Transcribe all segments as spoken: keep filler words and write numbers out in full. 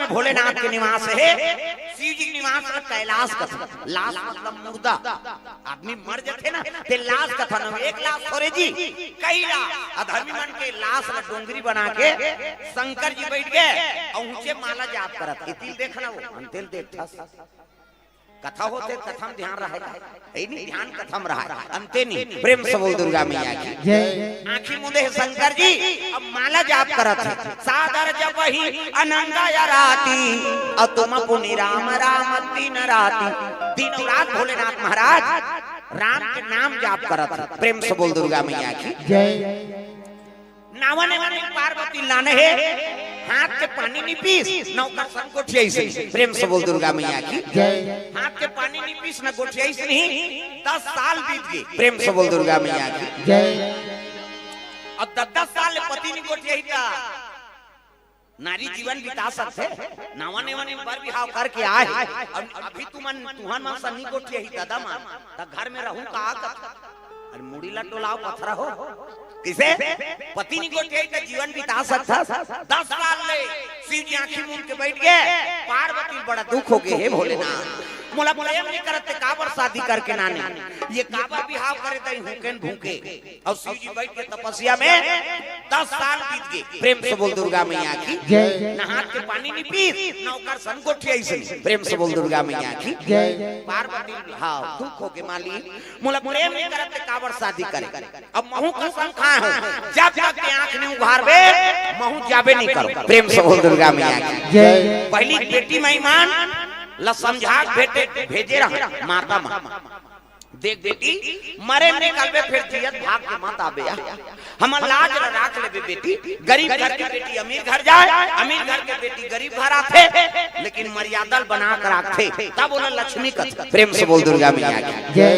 भोलेनाथ के निवास हे, शिव जी के निवास ल कैलाश कथे। लाश मतलब मुर्दा, आदमी मर जाथे ना, ते लाश कथन। एक लाश थोरे जी, कई लाश। अधर्मी मन के लाश ल डोंगरी बना के शंकर जी बैठ गए अउ ऊंचे माला जाप करत हे। तिल देखना वो, अंतेल देख था। कथा होथे, कथा म ध्यान रहे, हे नहीं, ध्यान कथा म रहे, अंते नहीं। प्रेम से बोल दुर्गा मैया की। जय। आंखी मुंदे हे शंकर जी, अब माला जाप करत हे। सादर जपहि अनंगा या राती, अउ तुम पुनि राम राम दिन राती। दिन अउ रात भोलेनाथ महाराज राम के नाम जाप करत हे। प्रेम से बोल दुर्गा मैया की। जय। नावा नेवा नहीं पार्वती लाने हे, हाथ के पानी नहीं पीस, न ओकर संग गोठियाइस। प्रेम से बोल दुर्गा मैया की। जय। हाथ के पानी नहीं पीस, न गोठियाइस नहीं, दस साल बीत गए। प्रेम से बोल दुर्गा मैया की। जय। अब दस दस साल ले पति नहीं गोठियाही त नारी जीवन बिता सकथे। नावा नेवा नहीं बर बिहाव करके आए, अब अभी तुमन, तुहन मन से नहीं गोठियाही दादा मन, त घर में रहू का? अरे मुड़ी ला टोलाव पथरा हो। किसे? पति नहीं गोठियाही त जीवन बिता सकथस। दस साल ले शिव जी आंखी मूंद के बैठ गए। पार्वती बड़ा दुख हो गए, हे भोलेनाथ, मोला प्रेम नहीं करत ते काबर शादी करके नाने, ये काबर बिहाव करे तई हुकेन भूके। अउ शिव जी बैठ के तपस्या में दस साल बीत गए। प्रेम से बोल दुर्गा मैया की। जय। न हाथ के पानी नहीं पीस, न ओकर संग गोठियाइस। प्रेम से बोल दुर्गा मैया की। जय। पार्वती, हाँ, दुख हो के माली, मोला प्रेम नहीं करत ते काबर शादी करे। अब महू कसम खाए हो, जब तक ते आंख नहीं उघारबे, महू जाबे नहीं करो। प्रेम से बोल दुर्गा मैया की। जय। पहली बेटी महिमान ल समझा के भेटे, भेजे रहा माता मन। देख बेटी, मरे निकलबे फिर जियत भाग के मत आबे। हमर लाज ल राख लेबे बेटी। गरीब घर के बेटी अमीर घर जाए, अमीर घर के बेटी गरीब घर आथे, लेकिन मर्यादा ल बना के राखथे, तब ओला लक्ष्मी कथे। प्रेम से बोल दुर्गा मैया की। जय।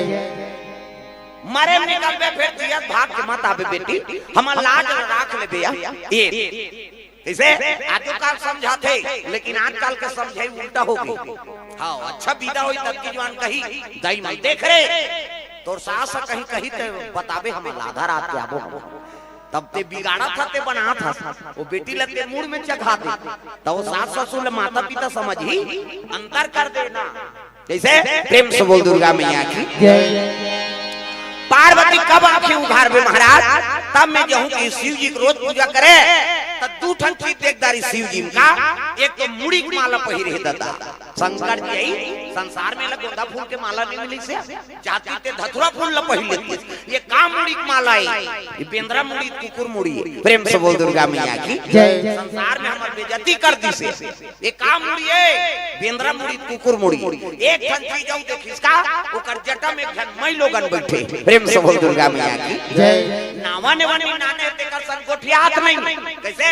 मरे निकलबे फिर जियत भाग के मत आबे बेटी, हमर लाज ल राख लेबे। ये कइसे? आजो काल समझाथे, लेकिन आजकल के समझाई उल्टा हो गई। हाँ, अच्छा विदा होई तब की जुआन कही, "दाई मन देख रे, तोर सास ह कहीं कही ते बताबे, हम आधा रात के आबो हम।" तब ते बिगाड़त हस, ते बनात हस, वो बेटी ल ते मूड़ में चघा दे, त वो सास ससुर ल माता पिता समझही, अंतर कर देना। जैसे प्रेम से बोल दुर्गा मैया की। जय। पार्वती कब आंखें उघारबे महाराज, तब मैं जाहूं कि शिव जी के रोज पूजा करे, त दू ठन चीज देख डारी शिव जी का। एक तो मुड़ी के माला पहिरे हे दादा, शंकर जी आई संसार में ला गोंदा फूल के माला नहीं मिली से, जाती ते धतुरा फूल ला पहिर लेती। ये का मुड़ी के माला है? ये बेंदरा मुड़ी, कुकुर मुड़ी है। प्रेम से बोल दुर्गा मैया की। जय। संसार में हमर बेइज्जती कर दी से। ये का मुड़ी है? बेंदरा मुड़ी, कुकुर मुड़ी। एक ठन चीज अउ देखिस का, ओकर जटा में एक झन माई लोगन बैठे। प्रेम से बोल दुर्गा मैया की। जय। नावा नेवा नाने तेकर संग गोठियात नहीं। कैसे?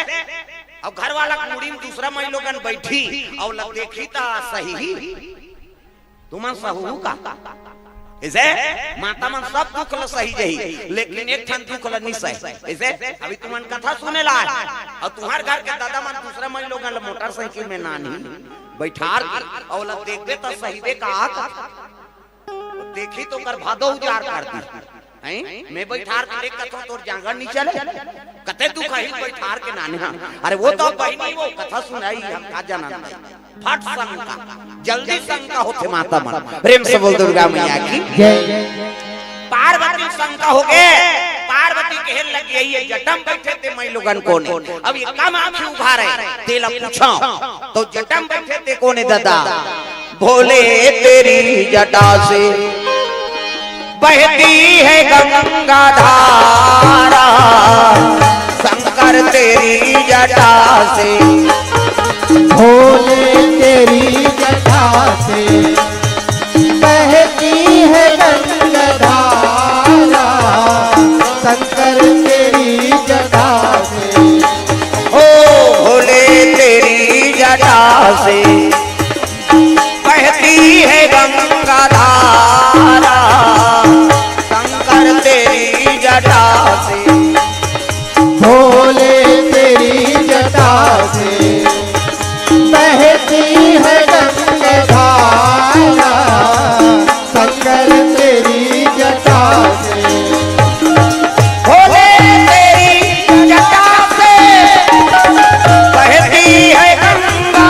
अब घर वाला के मुड़ी में दूसरा माई लोगन बैठी, अउ ल देखी त सही। तुमन सहू का? इसे माता मन सब दुख ल सही जही, लेकिन एक ठन दुख ल नि सहे। इसे अभी तुमन कथा सुने ला आए, अउ तुहर घर के दादा मन दूसरा मन लोगन ल मोटरसाइकिल में नानी बैठार के, अउ ल देखबे त सहीबे का? देखी तो कर भादो उजार कर दी। हैं? मैं बैठार के लेके कथों तोर जांगर नहीं चले। कते दुख अही बैठार के नाने हा। अरे वो तो बहिनी वो कथा सुनाई हम का जानन नहीं। फट शंका, जल्दी शंका होथे माता मन। प्रेम से बोल दुर्गा मैया की। जय। पार्वती शंका हो गे। पार्वती कहे लगी, "ये जटम बैठे ते माई लोगन कोने?" अब ये कम आंखी उघारे, तेला पूछो। तो जटम बैठे ते कोने दादा? भोले तेरी जटा से बहती है गंगा धारा, शंकर तेरी जटा से। भोले तेरी जटा से बहती है गंगा धारा, शंकर तेरी जटा से। ओ भोले तेरी जटा से बहती है गंगा धारा, शंकर तेरी जटा से। भोले तेरी जटा से बहती है गंगा धारा, शंकर तेरी जटा से। भोले तेरी जटा से बहती है गंगा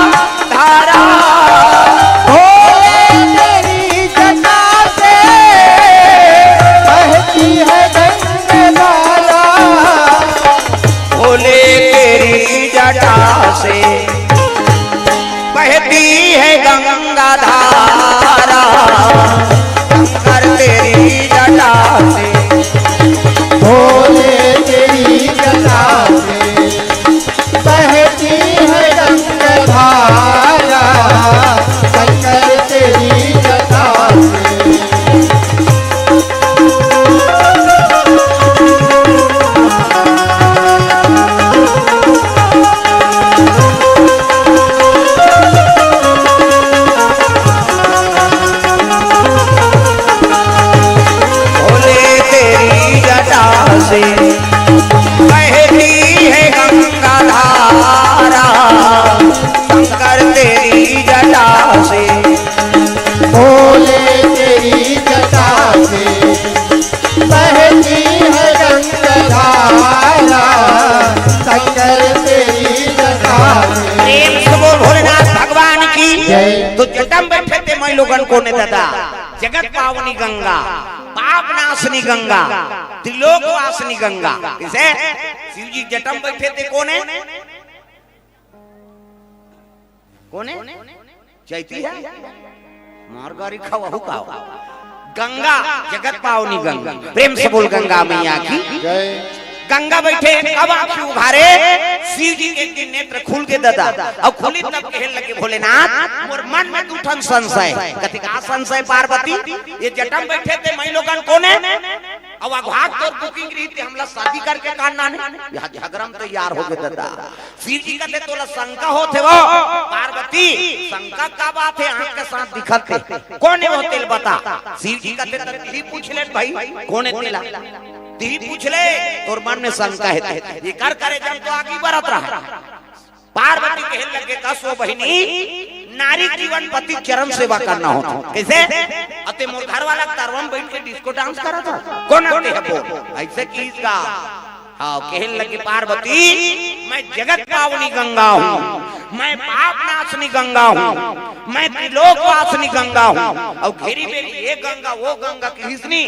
माई लोगन कोन ए दादा? जगत पावनी गंगा, पाप नाशनी गंगा, त्रिलोक वासनी गंगा। कइसे? शिव जी जटा म बइठे ते कोन ए? कोन ए? चैती हे? मार गारी खवाहू का? गंगा, जगत पावनी गंगा। प्रेम से बोल गंगा मैया की। जय। गंगा बइठे, कब आँखी उघारे? शिव जी के एक दिन नेत्र खुल गे दादा। अउ खुलिस तब कहे लगे भोलेनाथ, मोर मन में दू ठन संशय। कथे का संशय पार्वती? ये जटा म बइठे ते माई लोगन कोन ए? अउ अघात तोर booking रहिस ते हमला शादी करके का नाने? यहाँ झगरा म तैयार हो गे दादा। शिव जी कथे तोला शंका होत हे वो? पार्वती, शंका का बात हे? आँख के साथ दिखत हे। कोन ए वो तेला बता। शिव जी कथे त तिही पूछ ले भाई, कोन ए तेला? तिही पूछ ले, तोर मन में शंका हे ते। एकर करेजा म तो आगी बरत रहा। पार्वती कहे लगे का सो बहिनी, नारी जीवन पति चरण सेवा करना होथे। कइसे? अते मोर घर वाला तरवा म बइठ के disco dance करत हे। कोन आते हे बोल? अइसे किहिस गा। हाँ, कहे लगे पार्वती, मैं जगत पावनी गंगा हूँ, मैं पाप नाशनी गंगा हूँ, मैं त्रिलोक वासनी गंगा हूँ। अउ घेरी बेरी ये गंगा, वो गंगा किहिस नी,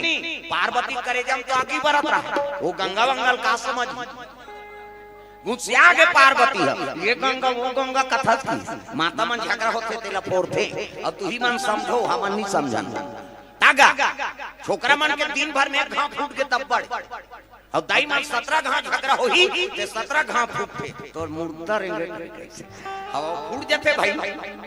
पार्वती करेजा म तो आगी बरत रहा। वो गंगा वंगा ल का समझ? गुस्सिया गे पार्वती ह, ये गंगा, वो गंगा कथस किहिस। माता मन झगरा होथे, तेला फोरथे। अउ तुही मन समझो, हमन नी समझन। त गा, छोकरा मन के दिन भर में एक घांव फूट गे तब बड़े। अउ दाई मन सतरा घांव झगरा होही, ते सतरा घांव फूटथे। तोर मुर्दा रेंगे कइसे? हव, फूट जथे भाई।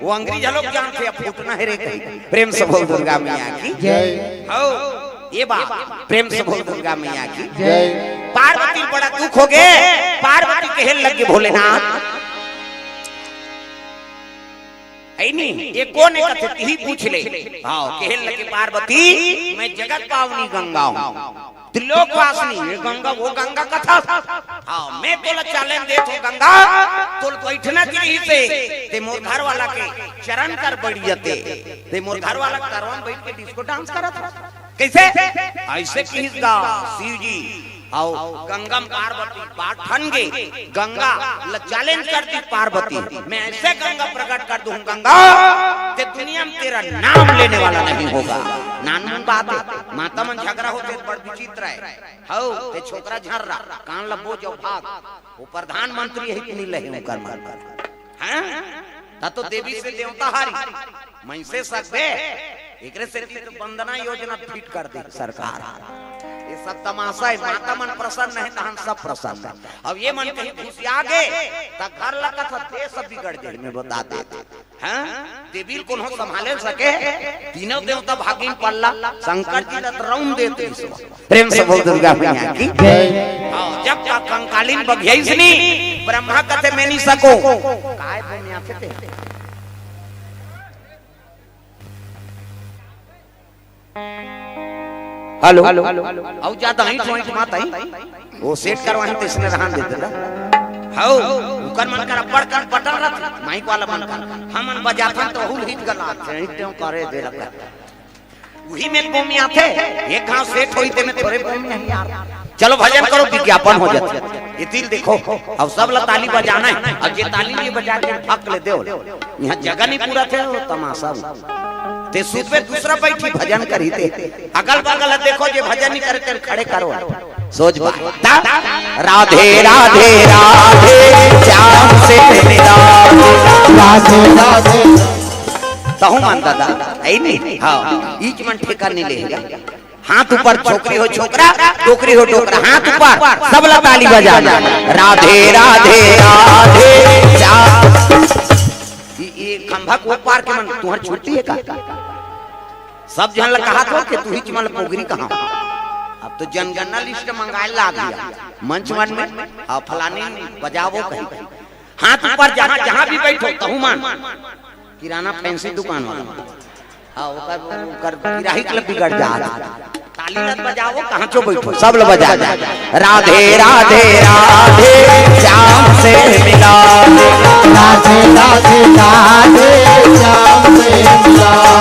वो अंगरी घलोक जानथे, अब फूटना हे रे कहीं। प्रेम से बोल दुर्गा मैया की। जय। हव, ये बात। प्रेम से बोल दुर्गा मैया की। जय। पार्वती ल बड़ा दुख हो गे। पार्वती कहे लगे भोलेनाथ, अइ नी, ये कोन ए कथे, तिही पूछ ले। हाँ, कहे लगे पार्वती, मैं जगत पावनी गंगा हूँ, त्रिलोक वासनी, ये गंगा, वो गंगा कथस। हाँ, मैं तोला challenge देत हूँ गंगा, तोला बइठना चाहिए ते, ते मोर घर वाला के चरण कर बइठ जते, ते मोर घर वाला के तरवा म बइठ के disco dance करत। कइसे? अइसे किहिस गा शिव जी। अउ गंगा म पार्वती बात ठन गे, गंगा ल challenge कर दिस पार्वती, मैं अइसे गंगा प्रकट कर दूं गंगा, ते दुनिया म तेरा नाम लेने वाला नहीं होगा। नानमुन बात हे, माता मन झगरा होथे बड़ विचित्र हे। हव, ते छोकरा झर्रा, कान ल बोज अउ भाग। वो प्रधानमंत्री हे कि नी लहे ओकर मन कर। हाँ? त तो देवी से देवता हारी। मइसे सकबे, एकरे सेती तो वंदना योजना fit कर दे सरकार। ये सब तमाशा हे, माता मन प्रसन्न हे, तहन सब प्रसन्न हे। अब ये मन कहीं घुसिया गे, त घर लगा था, देश बिगड़ जाए, मैं बता देत। हाँ? देवी ल कोनो संभाले सके, तीनों देवता भागिन पल्ला, शंकर जी ल त रउंद देत ईश्वर। प्रेम से बोल दुर्गा मैया की। जय। हाँ, जब का कंकालिन बघियाइस नी, ब्रह्मा कथे मैं नी सको। काय बोमियाथे ते? हेलो। अउ जादा ईंट वाइट मत आई। वो सेट करवाही त इसने रहन दे देला। हव, उकर मन कर अब्बड़ कन बटन रथ, माइक वाला मन कर। हमन बजाथन त हुल हिट गला, हिट क्यों करे दे लगा। उही में बोमियाथे, एक घांव सेट होई ते में थोरे बोमियाही यार। चलो भजन करो, विज्ञापन हो जाथे। ये दिल देखो, अब सब ला ताली बजाना हे। अब जे ताली नी बजा के फक ले देव, यहाँ जगह नी पूरा थे, वो तमाशा हो। ते सुबह दूसरा बैठी भजन करी ते, अगल बगल देखो, जे भजन नी करे ते खड़े करो। सोच बात। राधे राधे राधे, श्याम से मिला दे। राधे राधे। तहु मन दादा, है नहीं? हाँ, ईच मन ठेका नहीं लेगा। हाथ ऊपर, छोकरी हो छोकरा, डोकरी हो डोकरा, हाथ ऊपर, सब ला ताली बजा। राधे राधे राधे, श्याम। ये, ये खंभा को पार के मन, तुम्हार छुट्टी है का? सब झन ला कहा था कि तू ही मन पोगरी कहा। अब तो जनगणना लिस्ट मंगाए ला आ गया। मंच मन में, हाँ, फलानी बजावो कहीं। हाथ ऊपर, जहाँ, जहाँ भी बैठो, तहु मन। किराना फैंसी दुकान वाला। हाँ, ओकर, ओकर गिराही के बिगड़ जा। ताली मत बजाओ, कहाँ चो बैठो, सब लोग बजा जा। राधे राधे राधे, श्याम से मिला दे। राधे राधे राधे, श्याम से मिला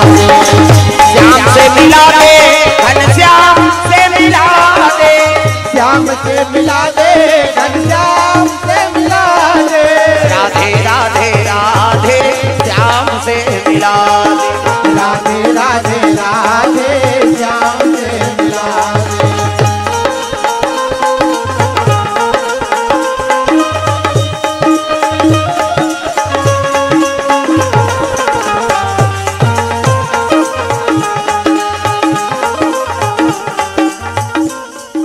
दे। श्याम से मिला दे, घनश्याम से मिला दे। श्याम से मिला दे, घनश्याम से मिला दे। राधे राधे राधे, श्याम मिला दे। राधे राधे राधे श्याम से मिला दे।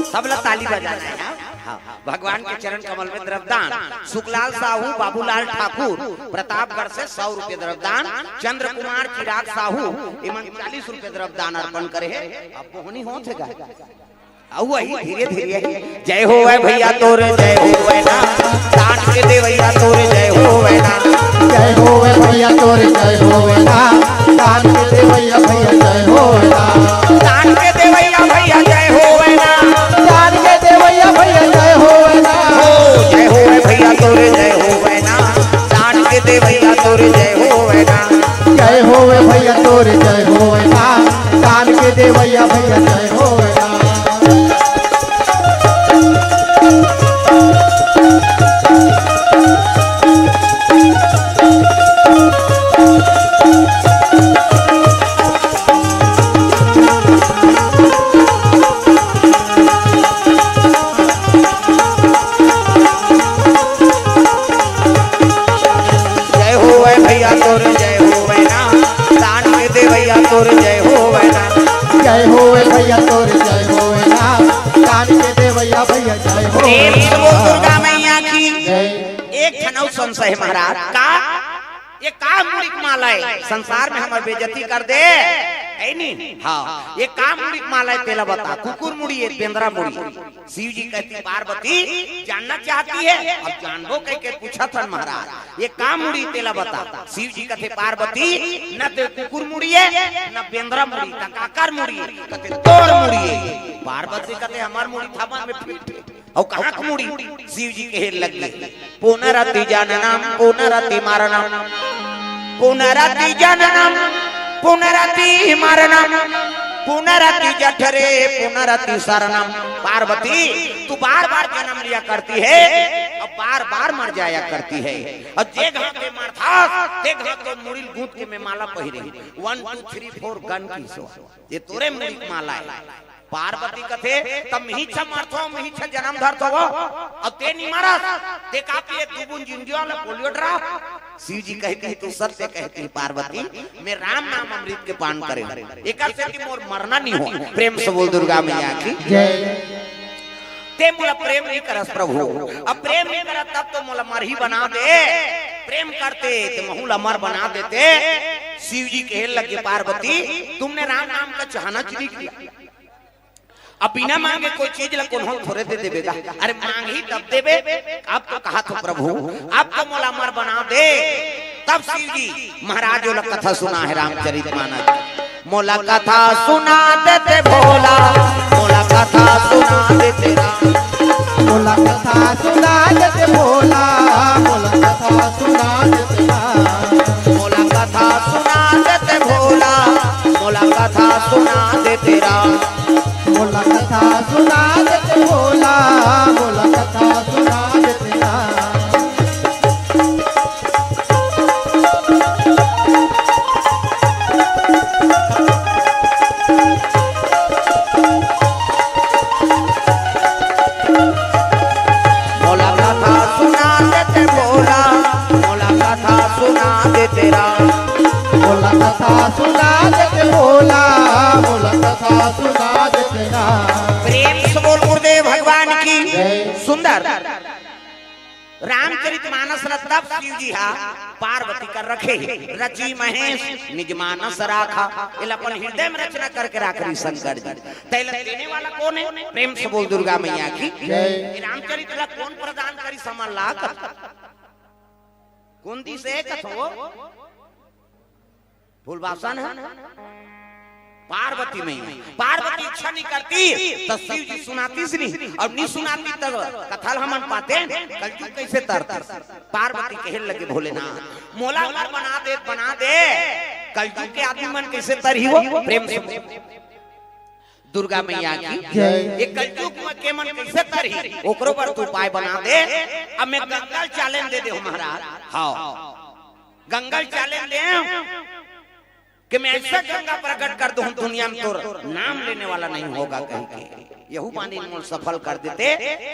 सब लोग ताली बजाना है, हाँ? हाँ। भगवान के चरण कमल में द्रव्यदान। सुखलाल साहू, बाबूलाल ठाकुर, प्रतापगढ़ से सौ रुपये द्रव्यदान। चंद्र कुमार, चिराग साहू, इमन चालीस रुपये द्रव्यदान अर्पण करे हे। अब मोहनी होत हे गा। अउ वही धीरे धीरे ही। जय होवै भैया तोर, जय होवै ना। दान के देवैया तोर, जय होवै ना। जय होवै भैया तोर, जय होवै ना। दान के देवैया भैया, जय होवै ना। दान के देवैया भैया, जय होवै ना। दान के देवैया भैया, जय होवै ना। ओ, जय होवै भैया तोर, जय होवै ना। दान के देवैया तोर, जय होवै ना। जय होवै भैया तोर, जय होवै ना। दान के देवैया भैया, जय होवै ना। जय होवै भैया तोर, जय होवै ना। दान के देवैया तोर, जय होवै ना। जय होवै भैया तोर, जय होवै ना। दान के देवैया भैया, जय होवै ना। प्रेम से बोल दुर्गा मैया की। जय। एक ठन अउ संशय हे महाराज, का ये का मुड़ी के माला हे? संसार में हमर बेइज्जती कर दे, हे नी? हाँ, ये का मुड़ी के माला हे, तेला बता। कुकुर मुड़ी हे, बेंदरा मुड़ी? शिव जी कहती, पार्वती जानना चाहती है? अब जानबो कहिके पूछत हन महाराज, ये का मुड़ी, तेला बता। शिव जी कहते, पार्वती, न तो कुकुर मुड़ी हे, न बेंदरा मुड़ी, त काकर मुड़ी हे? कहते, तोर मुड़ी हे। पार्वती कहते, हमर मुड़ी थमन में फिट हे। अउ कहाँ के मुड़ी? शिव जी कहे लगे, पुनरपि जननम पुनरपि मरणम, पुनरपि जननम पुनरपि मरणम, पुनरपि जठरे पुनरपि शयनम। पार्वती, तू बार बार जन्म लिया करती है और बार बार मर जाया करती है, और जे घाव ते मरथस, ते घाव ते मुड़ी ल गूंथ के मैं माला पहिरे हूँ। One two three four gun की सो, ये तोरे मुड़ी के माला हे। पार्वती कथे, "तब मिही छ मरथो, मिही छ जन्म धरथो वो, अउ ते नी मरस, ते का पिए दू बूंद जिंजिया वाला पोलियो ड्रॉप?" शिव जी कहती, "तू सत्य कहती है पार्वती, मैं राम नाम अमृत के पान करे हूँ, एकर सेती मोर मरना नी हो।" प्रेम से बोल दुर्गा मैया की जय। ते मोला प्रेम नी करस प्रभु, अब प्रेम नी करस तब तो मोला मरही बना दे, प्रेम करते ते महू ल अमर बना देते। शिव जी कहे लगे, पार्वती, तुमने राम नाम का चाहना क्यों नहीं किया? अब बिना मांगे कोई चीज ला कोनो थोरे दे देबे गा। अरे मांगही तब देबे, अब तो कहा थो प्रभु, अब तो मोला अमर बना दे। तब शिव जी महाराज ओला कथा सुना हे रामचरित मानस। मोला कथा सुना देते भोला, मोला कथा सुना देते राम। मोला कथा सुना देते भोला, मोला कथा सुना देते राम। मोला कथा सुना देते भोला, मोला कथा सुना देते राम। मोला कथा सुना देते भोला, मोला कथा सुना देते राम। मोला कथा सुना देते भोला, मोला कथा सुना देते राम। मोला कथा सुना देते भोला, मोला कथा सुना देते राम। प्रेम से बोल गुरुदेव भगवान की। जय। सुंदर। रामचरित मानस ल तब शिव जी हा पार्वती कर रखे हे। रची महेश निज मानस राखा, एला अपन हृदय में रचना करके राख रही शंकर जी। तैला देने वाला कौन है? प्रेम से बोल दुर्गा मैया की। जय। ये रामचरित ला कौन प्रदान करी समझ ला? कौन दी से कथो? फूलबासन है पार्वती मैया। पार्वती इच्छा नहीं करती तो शिव जी सुनाती से नहीं, और नहीं सुनाती तो कथा ल हमन पाते कलयुग कैसे तरते। पार्वती कहे लगे भोलेनाथ, मोला अमर बना दे, बना दे, कलयुग के आदमी मन कैसे तरही हो? प्रेम से दुर्गा मैया की जय। ये कलयुग में के मन कैसे तरही, ओकरो बर तू उपाय बना दे। अब मैं गंगा ल challenge दे दे हूँ महाराज। हाँ, गंगा ल challenge देंव कि मैं ऐसा गंगा प्रकट कर दूं, दुनिया में तोर नाम लेने वाला नहीं होगा कहिके। यहू बानी ल मोला सफल कर देते।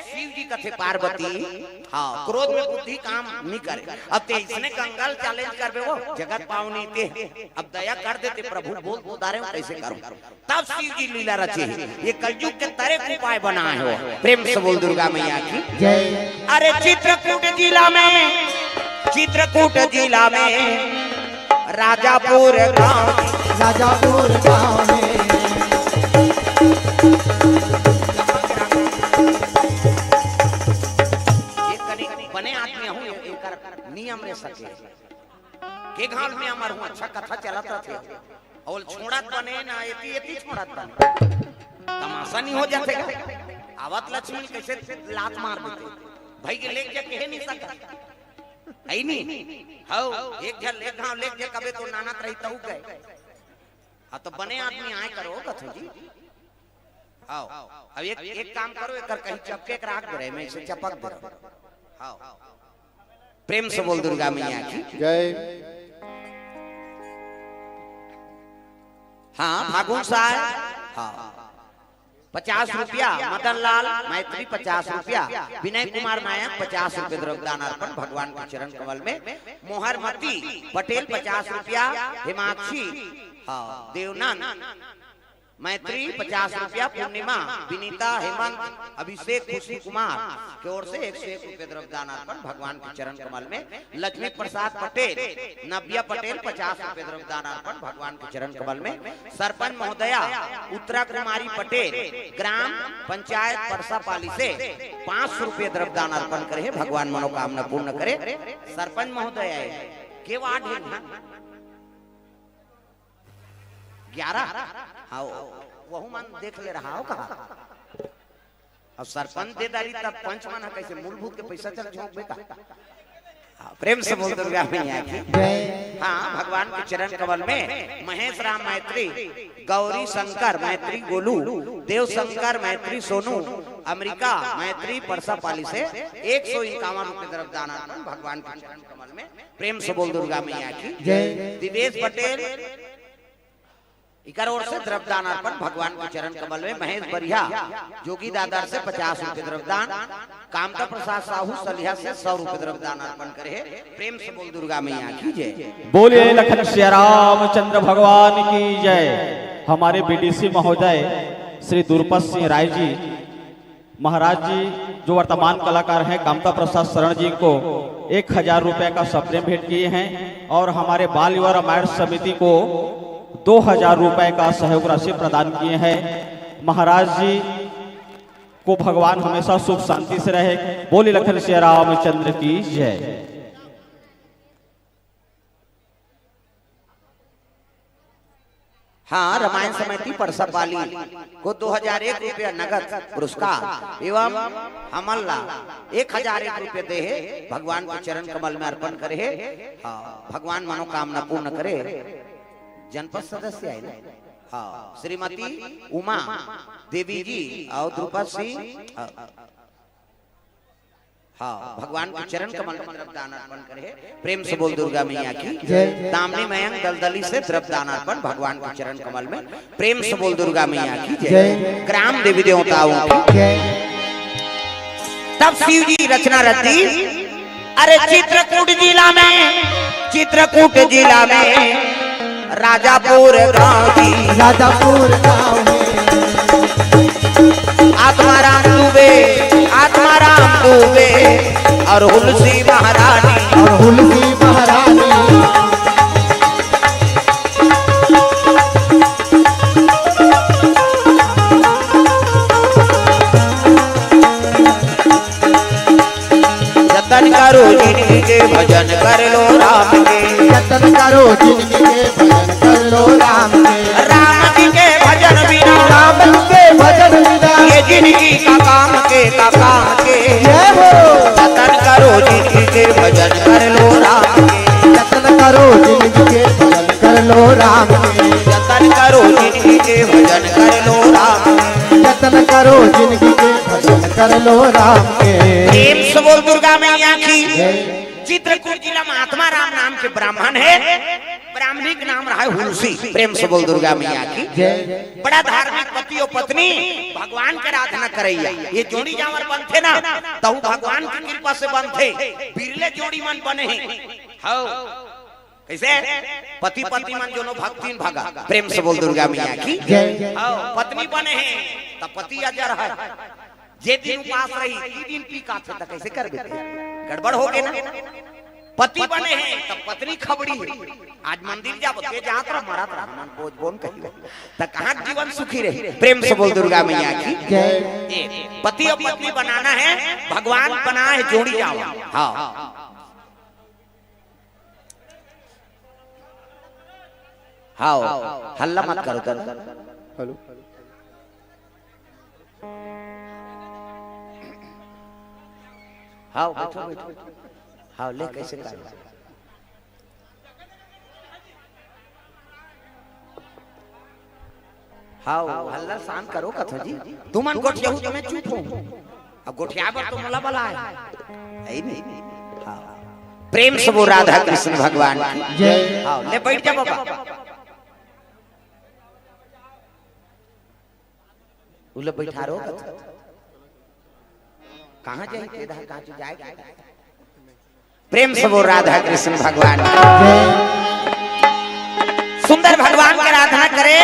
शिव जी कथे पार्वती, हाँ, क्रोध में बुद्धि काम नहीं करे। अब ते इसने गंगा ल challenge करबे, वो जगत पावनी ते, अब दया कर देते प्रभु, बोल तो डारेंव, कैसे करूं? तब शिव जी लीला रचे हे। ये कलयुग के तरे उपाय बनाए हो। प्रेम से बोल दुर्गा मैया की। जय। अरे चित्रकूट जिला में, चित्रकूट जिला में राजापुर गांव। राजापुर गांव में। ये कनी बने आदमी हूँ, एकर नियम रे सके। के घाल में हमर हूँ, अच्छा कथा चलत रथे। अउ छोड़त बने ना, एती, एती छोड़त बने। तमाशा नहीं हो जाथे का? आवत लक्ष्मी कैसे लात मार देथे। भाई के लेके जा कहे नहीं सकत। है नहीं? हौ, एक झन, एक घाव लेके जा कबे तो नानत रही तहू गए। हाँ, तो बने आदमी आए करो, कथो जी। आओ, अब एक, एक काम करो, एक कहीं चपके के राख दे रहे, मैं इसे चपक दे रहा हूँ। आओ। प्रेम से बोल दुर्गा मैया की। जय। हाँ, फागुन साय। हाँ। पचास रुपया, मदन लाल मैत्री पचास रुपया, विनय कुमार नायक पचास रुपये द्रव्यदान अर्पण भगवान के चरण कमल में, मोहरमती पटेल पचास रुपया, हिमाक्षी, हाँ, देवनंद मैत्री पचास रुपया, पूर्णिमा, विनीता, हेमंत, अभिषेक, खुशी कुमार के ओर से एक सौ एक रुपये द्रव्यदान अर्पण भगवान के चरण कमल में, लक्ष्मी प्रसाद पटेल, नव्या पटेल पचास रुपये द्रव्यदान अर्पण भगवान के चरण कमल में, सरपंच महोदया उत्तरा कुमारी पटेल, ग्राम पंचायत परसापाली से पाँच सौ रुपये द्रव्यदान अर्पण करे हे, भगवान मनोकामना पूर्ण करे। सरपंच महोदया के वार्ड हे? ग्यारह? हाँ, वहू मन देख ले रहा हो कहा। अब सरपंच दे डारी तब पंच मन ह कैसे मूलभूत के पैसा चल झोंकबे का? हाँ, प्रेम से बोल दुर्गा मैया की। जय। हाँ, भगवान के चरण कमल में महेश राम मैत्री, गौरी शंकर मैत्री गोलू, देव शंकर मैत्री सोनू, अमेरिका मैत्री परसापाली से एक सौ इक्यावन रुपये द्रव्यदान अर्पण भगवान के चरण कमल में। प्रेम से बोल दुर्गा मैया की। जय। दिवेश पटेल, इकर ओर से द्रव्यदान अर्पण भगवान के चरण कमल में। महेश बरिया जोगी दादर से पचास रुपये द्रव्यदान, कामता प्रसाद साहू सलिया से सौ रुपये द्रव्यदान अर्पण करे हे। प्रेम से बोल दुर्गा मैया की जय। बोलिए लखन सिया रामचंद्र भगवान की जय। हमारे बीडीसी महोदय श्री दुर्पत सिंह राय जी महाराज जी, जो वर्तमान कलाकार हैं, कामता प्रसाद शरण जी को एक हजार रुपए का सप्रेम भेंट किए हैं और हमारे बाल युवा रामायण समिति को दो हजार रुपए का सहयोग राशि प्रदान किए हैं। महाराज जी को भगवान हमेशा सुख शांति से रहे। बोलिए लखन सिया रामचंद्र की जय। हाँ, रामायण समिति परसापाली को दो हजार एक रुपया नगद पुरस्कार एवं हमन ला एक हजार एक रुपया दे हे, भगवान के चरण कमल में अर्पण करे हे। हाँ, भगवान मनोकामना पूर्ण करे। जनपद सदस्य है ना? हाँ, श्रीमती उमा देवी जी और द्रुपद सिंह। हाँ। हाँ, भगवान के चरण कमल में द्रव्यदान अर्पण करे हे। प्रेम से बोल दुर्गा मैया की जय। दामिनी मयंक दलदली से द्रव्यदान अर्पण भगवान के चरण कमल में। प्रेम से बोल दुर्गा मैया की जय। जय। ग्राम देवी देवताओं की जय। तब शिव जी रचना रची, अरे चित्रकूट जिला में, चित्रकूट जिला में राजापुर गांव जी। राजापुर गांव में। आत्माराम दुबे, आत्माराम दुबे और हुलसी महारानी। और हुलसी महारानी। जतन करो जिनगी के, भजन कर लो राम के। जतन करो जिनगी के, भजन कर लो राम के। राम जी के भजन बिना, राम जी के भजन बिना, ये जिनगी का काम के, का काम के। जय हो। जतन करो जिनगी के, भजन कर लो राम के। जतन करो जिनगी के, भजन कर लो राम के। जतन करो जिनगी के, भजन कर लो राम के। जतन करो जिनगी के, भजन कर लो राम के। प्रेम से बोल दुर्गा मैया की। जय। चित्रकूट जिला में आत्माराम नाम के ब्राह्मण हे, ब्राह्मणी के नाम रहा हुलसी। प्रेम से बोल दुर्गा मैया की। जय। बड़ा धार्मिक पति अउ पत्नी भगवान के आराधना करइया। ये जोड़ी जांवर बनथे ना, तहू भगवान की कृपा से बनथे। बिरले जोड़ी मन बने हे। हव। कइसे? पति पत्नी मन जोनो भक्तिन भागा। प्रेम से बोल दुर्गा मैया की। जय। हव, पत्नी बने हे, त पति अजर हे। जे दिन उपास रही, ई दिन पी के आथे, त कइसे करबे ते? गड़बड़ होगे ना। पति बने हे, त पत्नी खबड़ी हे। आज मंदिर जाबो, ते जात रह, मरत रह, हमन बोझ बोन कही। त कहाँ जीवन सुखी रही? प्रेम से बोल दुर्गा मैया की। जय। ए, पति अउ पत्नी बनाना हे, भगवान बनाए हे जोड़ी जांवर। हव। हव, हल्ला मत करो दादा। हेलो। हव, बइठो, बइठो। हव, ले, कइसे कर? हव, हल्ला शांत करो कथो जी। तुमन गोठियाहू त मैं चुप हों। अब गोठियाय बर तो मोला बलाय हे। हे नहीं? हव। प्रेम से बोल राधा कृष्ण भगवान की। जय। हव, ले बइठ जा बाबा। उला बइठारो कथो। कहाँ जाही? तेदा कहाँ जाए? प्रेम से बोल राधा कृष्ण भगवान। सुंदर भगवान के आराधना करे,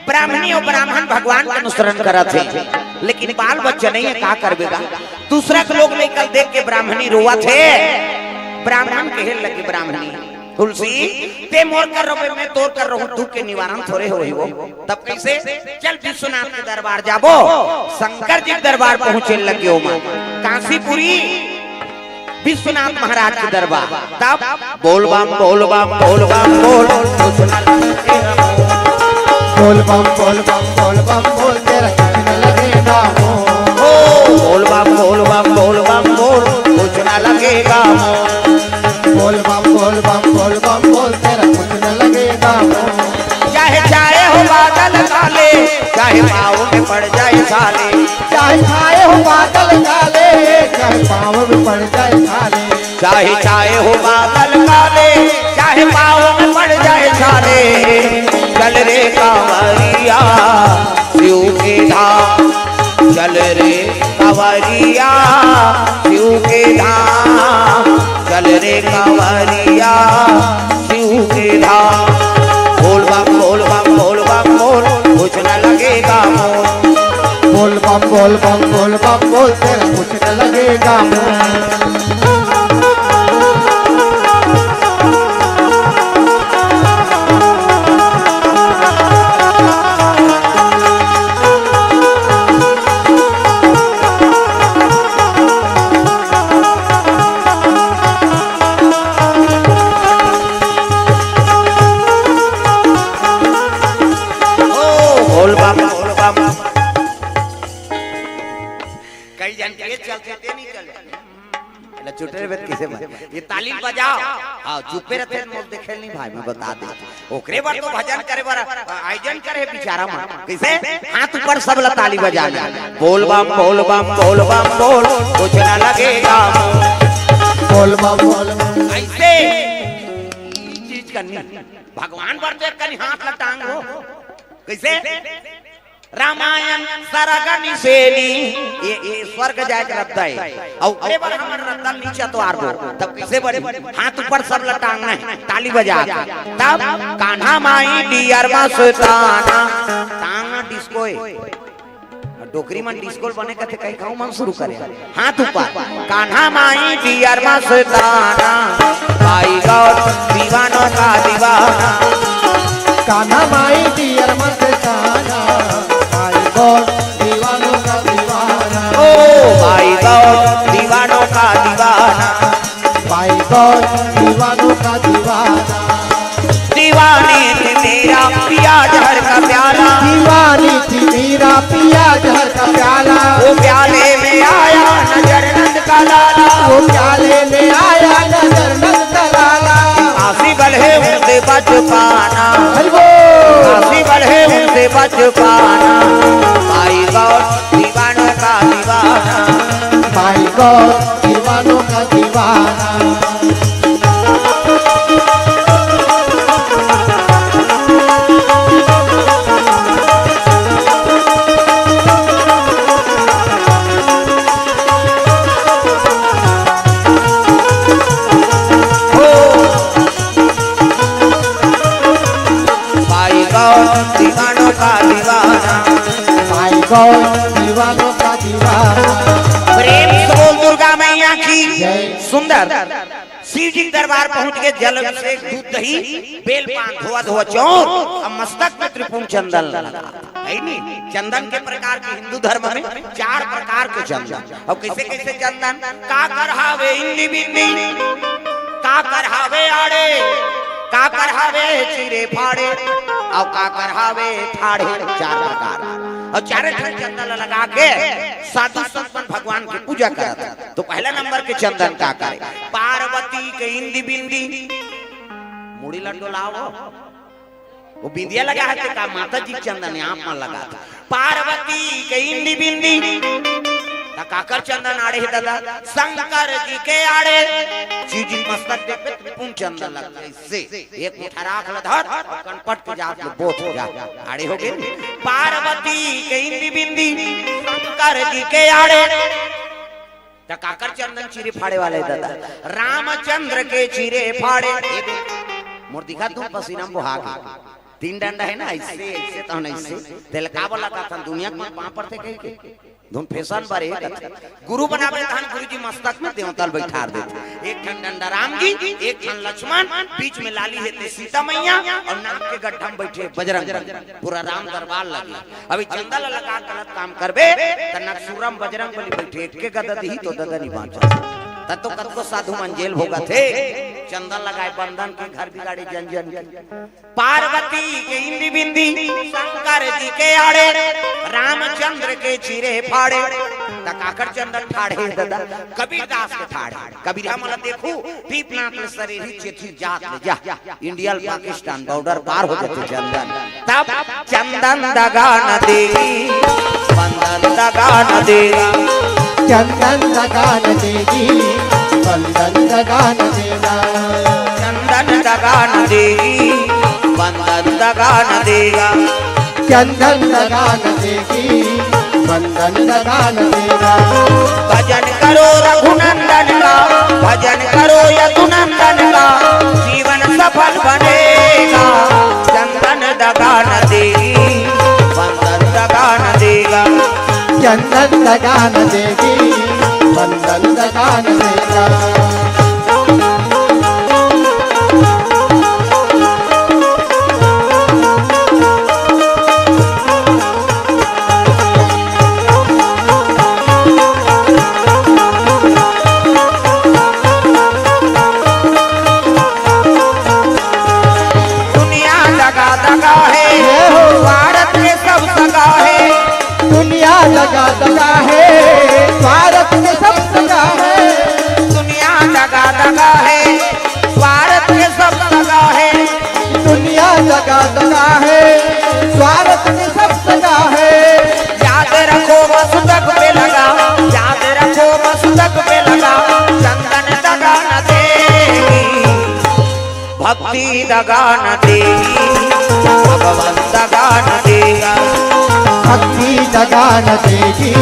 ब्राह्मणी अउ ब्राह्मण भगवान के अनुसरण करत हे, लेकिन बाल बच्चा नहीं हे, का करबे गा? दूसरा के लोग लइका ल देख के ब्राह्मणी रोवत हे। ब्राह्मण कहे लगे, ब्राह्मणी, तुलसी, ते मोर कर रोबे, मैं तोर कर रोहूं, दुख के निवारण थोरे होही वो। तब कइसे? चल विश्वनाथ के दरबार जाबो। शंकर जी के दरबार पहुंचे लगे ओमा। कांसीपुरी विश्वनाथ महाराज के दरबार। तब बोल बम, बोल बम, बोल बम, बोल, कुछ न लगेगा। बोल बम, बोल बम, बोल बम, बोल, तेरा कुछ न लगेगा मोल। ओ, बोल बम, बोल बम, बोल बम, बोल, कुछ न लगेगा मोल। बोल बम, बोल बम, बोल बम, बोल, तेरा कुछ न लगेगा मोल। चाहे छाए हो बादल काले, चाहे पाँव में पड़ जाए छाले। चाहे छाए हो बादल काले, चाहे पाँव में पड़ जाए छाले। चाहे छाए हो बादल काले, चाहे पाँव में पड़ जाए छाले। चल रे कांवरिया शिव के धाम, चल रे कांवरिया शिव के धाम, चल रे कांवरिया शिव के धाम। बोल बम, बोल बम, बोल बम, बोल, कुछ न लगेगा मोल। बोल बम, बोल बम, बोल बम, बोल, तेरा कुछ न लगेगा मोल। ओ, बोल बम, बोल बम। कई झन के चलथे, ते नहीं चलथे। एला चुटे रहिबे त कइसे मन? ये ताली बजाओ। हाँ, चुपे रहिथे त मोला देखे ल नहीं भाई, मैं बता देथों। ओकरे बर तो भजन करे बर, अ, आयोजन करे हे बिचारा मन। कइसे? हाथ ऊपर सब ला ताली बजाना। बोल बम, बोल बम, बोल बम, बोल, कुछ न लगेगा मोल। बोल बम, बोल बम। अइसे ई चीज करनी। भगवान बर तो एक कनी हाथ ला टांग हो। कइसे? रामायण सरग निसेनी, ये, ये स्वर्ग जाए के रद्दा हे। अउ ओकरे बर हमर रद्दा नीचे तो आर दो। तब कइसे बनी? हाथ ऊपर सब ला टांगना हे, ताली बजा के। तब कान्हा माई डियर मस्ताना, टांगना डिस्को हे। डोकरी मन डिस्को ल बने कथे, कहीं कहूँ मन शुरू करे। हाथ ऊपर। कान्हा माई डियर मस्ताना, भाई गौर दीवानों का दीवाना। कान्हा माई डियर मस्ताना, भाई गौर दीवानों का दीवाना। ओ भाई गौर दीवानों का दीवाना। भाई गौर दीवानों का दीवाना। दीवानी थी मीरा पिया जहर का प्याला। दीवानी थी मीरा पिया जहर का प्याला। वो प्याले में आया नजर नंद का लाला। वो प्याले में आया नजर नंद का लाला। काशी बलहे उनसे बच पाना। हरि बोल। काशी बलहे उनसे बच पाना। भाई गौर दीवानों का दीवाना। भाई गौर दीवानों का दीवाना। हो। भाई गौर दीवानों का दीवाना। भाई गौर दीवानों का दीवाना। प्रेम से बोल दुर्गा मैया की। जय। सुंदर शिव जी के दरबार पहुंच के जल अभिषेक, दूध दही, बेल पान, धोआ धोआ चौर, अब मस्तक में त्रिपुंड चंदन लगा। है नी? चंदन के प्रकार के हिंदू धर्म में चार प्रकार के चंदन। अब कैसे कैसे चंदन? काकर हावे इंदी बिंदी, काकर हावे आड़े, काकर हावे चिरे फाड़े, और काकर हावे ठाड़े। चार प्रकार। और चारे ठन चंदन लगा के साधु संत मन भगवान की पूजा करत। तो पहला नंबर के चंदन का करे? पार्वती के इंदी बिंदी, मुड़ी ला डोलाओ। वो बिंदिया लगा है, ते का माता जी चंदन आप मन लगा था। पार्वती के इंदी बिंदी, त काकर चंदन आड़े है दादा? शंकर जी के आड़े। शिव जी मस्तक पे त्रिपुंड चंदन लगा, इससे एक मुठा राख ल धर, कनपट के जात ले बोथ जा, आड़े हो गए। पार्वती के इंदी बिंदी, शंकर जी के आड़े। त काकर चंदन चीरे फाड़े वाले दादा? रामचंद्र के चीरे फाड़े। ए दे, मोर दिखा तू पसीना में बोहा के। तीन डंडा है ना, ऐसे, ऐसे तो नहीं, ऐसे। तेल का बोला का था दुनिया के पांव पड़ते कहीं के? धुन फैशन बारे एक था। गुरु बनावे तहन गुरु जी मस्तक में देवतल बैठार देते। एक ठन डंडा राम जी, एक ठन लक्ष्मण, बीच में लाली है ते सीता मैया और नाक के गड्ढा में बैठे बजरंग बली। पूरा राम दरबार लगे। अभी चंदा ला लगा गलत काम करबे, त नकसुरम बजरंग बली बैठे, एक के गदा दिही तो ददा नहीं बांचा। त तो कतको साधु मन जेल भोगत हे, चंदा लगाए बंदन के घर बिगाड़े जन जन के। पार्वती के इंदी बिंदी, शंकर जी के आड़े, रामचंद्र के चीरे फाड़े, त काकर चंदन ठाड़े ददा, कबीरदास के ठाड़े। कबीरा मन देखू, दीपनाथ ले सरीरी चेथी जात ले जा। इंडिया पाकिस्तान बॉर्डर पार हो जाते चंदन। तब चंदन दगा न देगी, बंदन दगा न देगा। चंदन दगा न देगी, बंदन दगा न देगा। चंदन दगा न देगी, बंदन दगा न देगा। चंदन दगा न देगी, बंदन दगा न देगा। भजन करो रघुनंदन का, भजन करो यदुनंदन का, जीवन सफल बनेगा। चंदन दगा न देगी, बंदन दगा न देगा। चंदन दगा न देगी, बंदन दगा न देगा। दुनिया दगा दगा है, ये हो। भारत में सब दगा है। दुनिया दगा दगा है, भारत में सब दगा है। दुनिया दगा दगा है, स्वार्थ में सब दगा है। दुनिया दगा दगा है, स्वार्थ में सब दगा है। याद रखो मस्तक पे लगा, याद रखो मस्तक पे लगा, चंदन दगा न देगी। भक्ति दगा न देगी, भगवंत दगा न देगा। भक्ति दगा न देगी,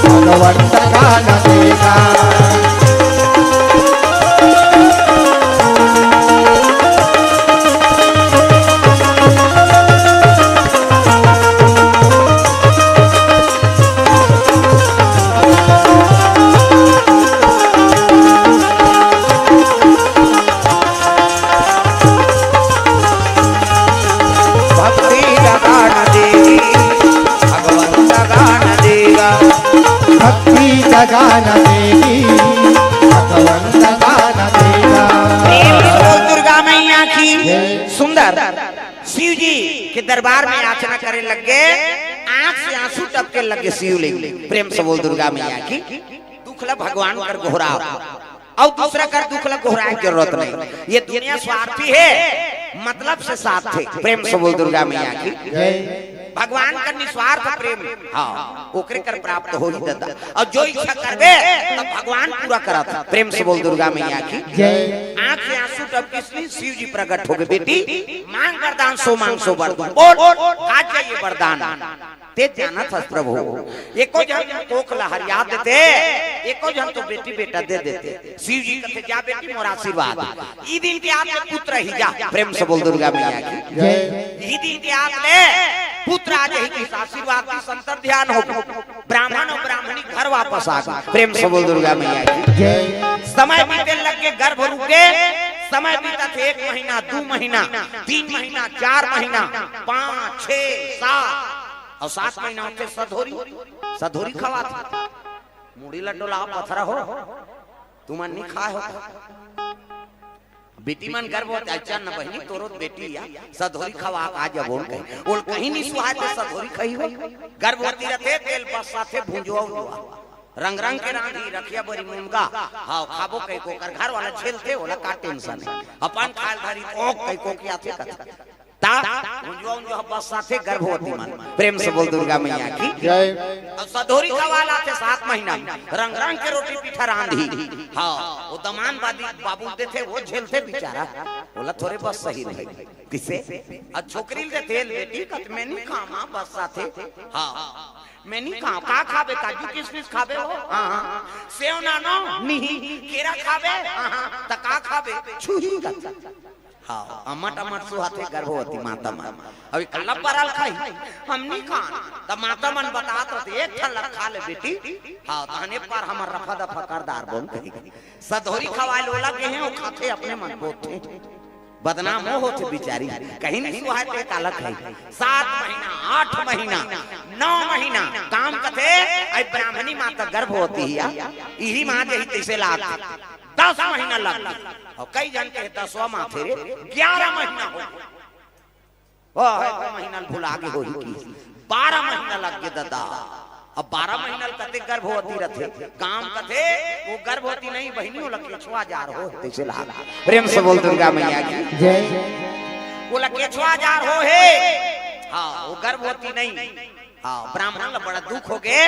भगवंत दगा न देगा। भक्ति दगा न देगी, भगवंत दगा न देगा। भक्ति दगा न देगी, भगवंत दगा न देगा। प्रेम से बोल दुर्गा मैया की। जय। सुंदर शिव जी के दरबार में याचना करे लग गए, आंख से आंसू टपके लग गए शिवलिंग। प्रेम से बोल दुर्गा मैया की। दुख ला भगवान कर गोहराव। अउ दूसरा कर दुख ला गोहराए के जरूरत नहीं। ये दुनिया स्वार्थी है, मतलब से साथ है। प्रेम से बोल दुर्गा मैया की। जय। भगवान कर निस्वार्थ प्रेम, हाँ, ओकरे कर प्राप्त होही दादा। अउ जो इच्छा करबे, तब भगवान पूरा करत। प्रेम से बोल दुर्गा मैया की। जय। आँख से आँसू टपकिस नहीं, शिव जी प्रकट होगे, "बेटी, मांग वरदान, सो मांग सो वर दूं।" बोल, का चाहिए वरदान? ते जानत हस प्रभु, एको झन कोख ला हरिया देते, एको झन तो बेटी बेटा दे देते। शिव जी कथे, "जा बेटी, मोर आशीर्वाद।" ई दिन के आत ले पुत्र ही जा। प्रेम से बोल दुर्गा मैया की। जय। ई दिन के आत ले पुत्र आ जाही, कि आशीर्वाद की संतर ध्यान हो। ब्राह्मण अउ ब्राह्मणी घर वापस आ गए। प्रेम से बोल दुर्गा मैया की। जय। समय बीते लग के गर्भ रुके, समय बीतत हे एक महीना, दू महीना, तीन महीना, चार महीना, पाँच, छह, सात, अउ सात महीना होथे सधोरी, सधोरी खवाथे। मुड़ी ला डोला, पथरा हो, तुमन नहीं खाए हो। बेटी मन गर्भवती, "अइचन न बहिनी, तोरो बेटी या, सधोरी खवा आ जबो," कहे। ओला कहीं नहीं सुहाय ते सधोरी खई हो। गर्भवती रथे, तेल बस्साथे, भुंजवा उंजवा। रंग रंग के रांधी, रखिया बरी मुनगा, हाँ, खाबो कहिके ओकर घर वाला झेलथे, ओला का tension हे। अपन खाय ल धरी, ओक कहिके ओकियाथे कथे। ता उंजुआ उंजुआ बस्साथे गर्भवती मन। प्रेम से बोल दुर्गा मैया की। जय। अउ सधोरी खवा लाथे सात महीना में, रंग रंग के रोटी पीठा रांधी। हाँ, वो दमान बादी बाबू देथे, वो झेलथे बेचारा, ओला थोरे बस्सही रही। किसे? अउ छोकरी ल देथे, "बेटी, कत में नहीं खामा, बस्साथे।" हाँ, "मैं नहीं खाऊं।" "का खाबे? काजू किशमिश खाबे हो?" "हाँ, हाँ।" "सेव नानो?" "नहीं।" "केरा खाबे?" "हाँ, हाँ।" "त का खाबे?" "छुही का।" हाँ, अमट अमट सुहाथे गर्भवती माता मन। अभी काला परल खाई, हम नहीं खान। त माता मन बतात रथे, "एक ठन ला खा ले बेटी।" हाँ, तहने पर हमर रफा दफा कर डारबो कही। सधोरी खवाय ल ओला गे हे, वो खाथे अपने मन बोथे। बदनाम वो होथे बिचारी, कहीं नहीं सुहाय ते काला खाई। सात महीना, आठ महीना, नौ महीना, काम कथे, अई ब्राह्मणी माता गर्भवती हिया, इही माँ जही तैसे लाग। दस महीना लग गे। अउ कई झन के दसवाँ माथे रे, ग्यारह महीना हो गे। ओ, एक महीना ल भुला गे होही कि बारह महीना लग गे ददा। अब बारह महीना ल कते गर्भवती रथे, काम कथे, वो गर्भवती नहीं बहिनी, ओला केछवा जार हो, तैसे ला। प्रेम से बोल दुर्गा मैया की। जय। ओला केछवा जार हो हे। हाँ, वो गर्भवती नहीं। हाँ, ब्राह्मण ला बड़ा दुख हो गे,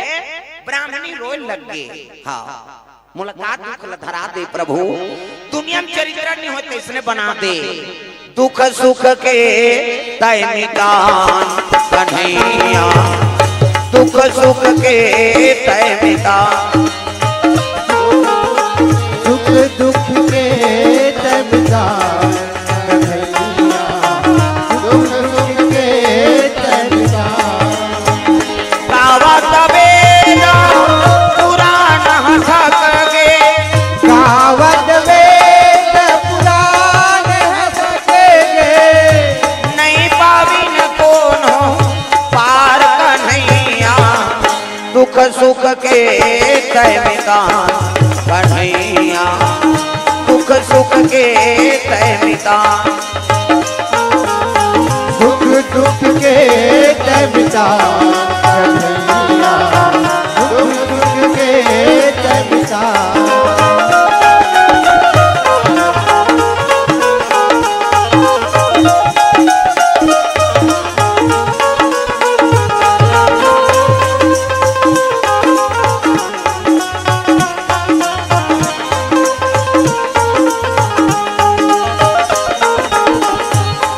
ब्राह्मणी रोय लग गे। हाँ, मोला का दुख ला धरा दे प्रभु, दुनिया में चरित्र नहीं होय तैसने बना दे। दुख सुख के तय मितान कन्हैया, दुख सुख के तय मितान। सुख दुख के तय मितान कन्हैया, दुख सुख के तय मितान। गावत वेद पुराण हसक गे। गावत वेद पुराण हसक गे। नहीं पाविन कोनो पार कन्हैया। दुख सुख के तय मितान कन्हैया। दुख सुख के तय मितान। दुख दुख के तय मितान कन्हैया, दुख दुख के तय मितान।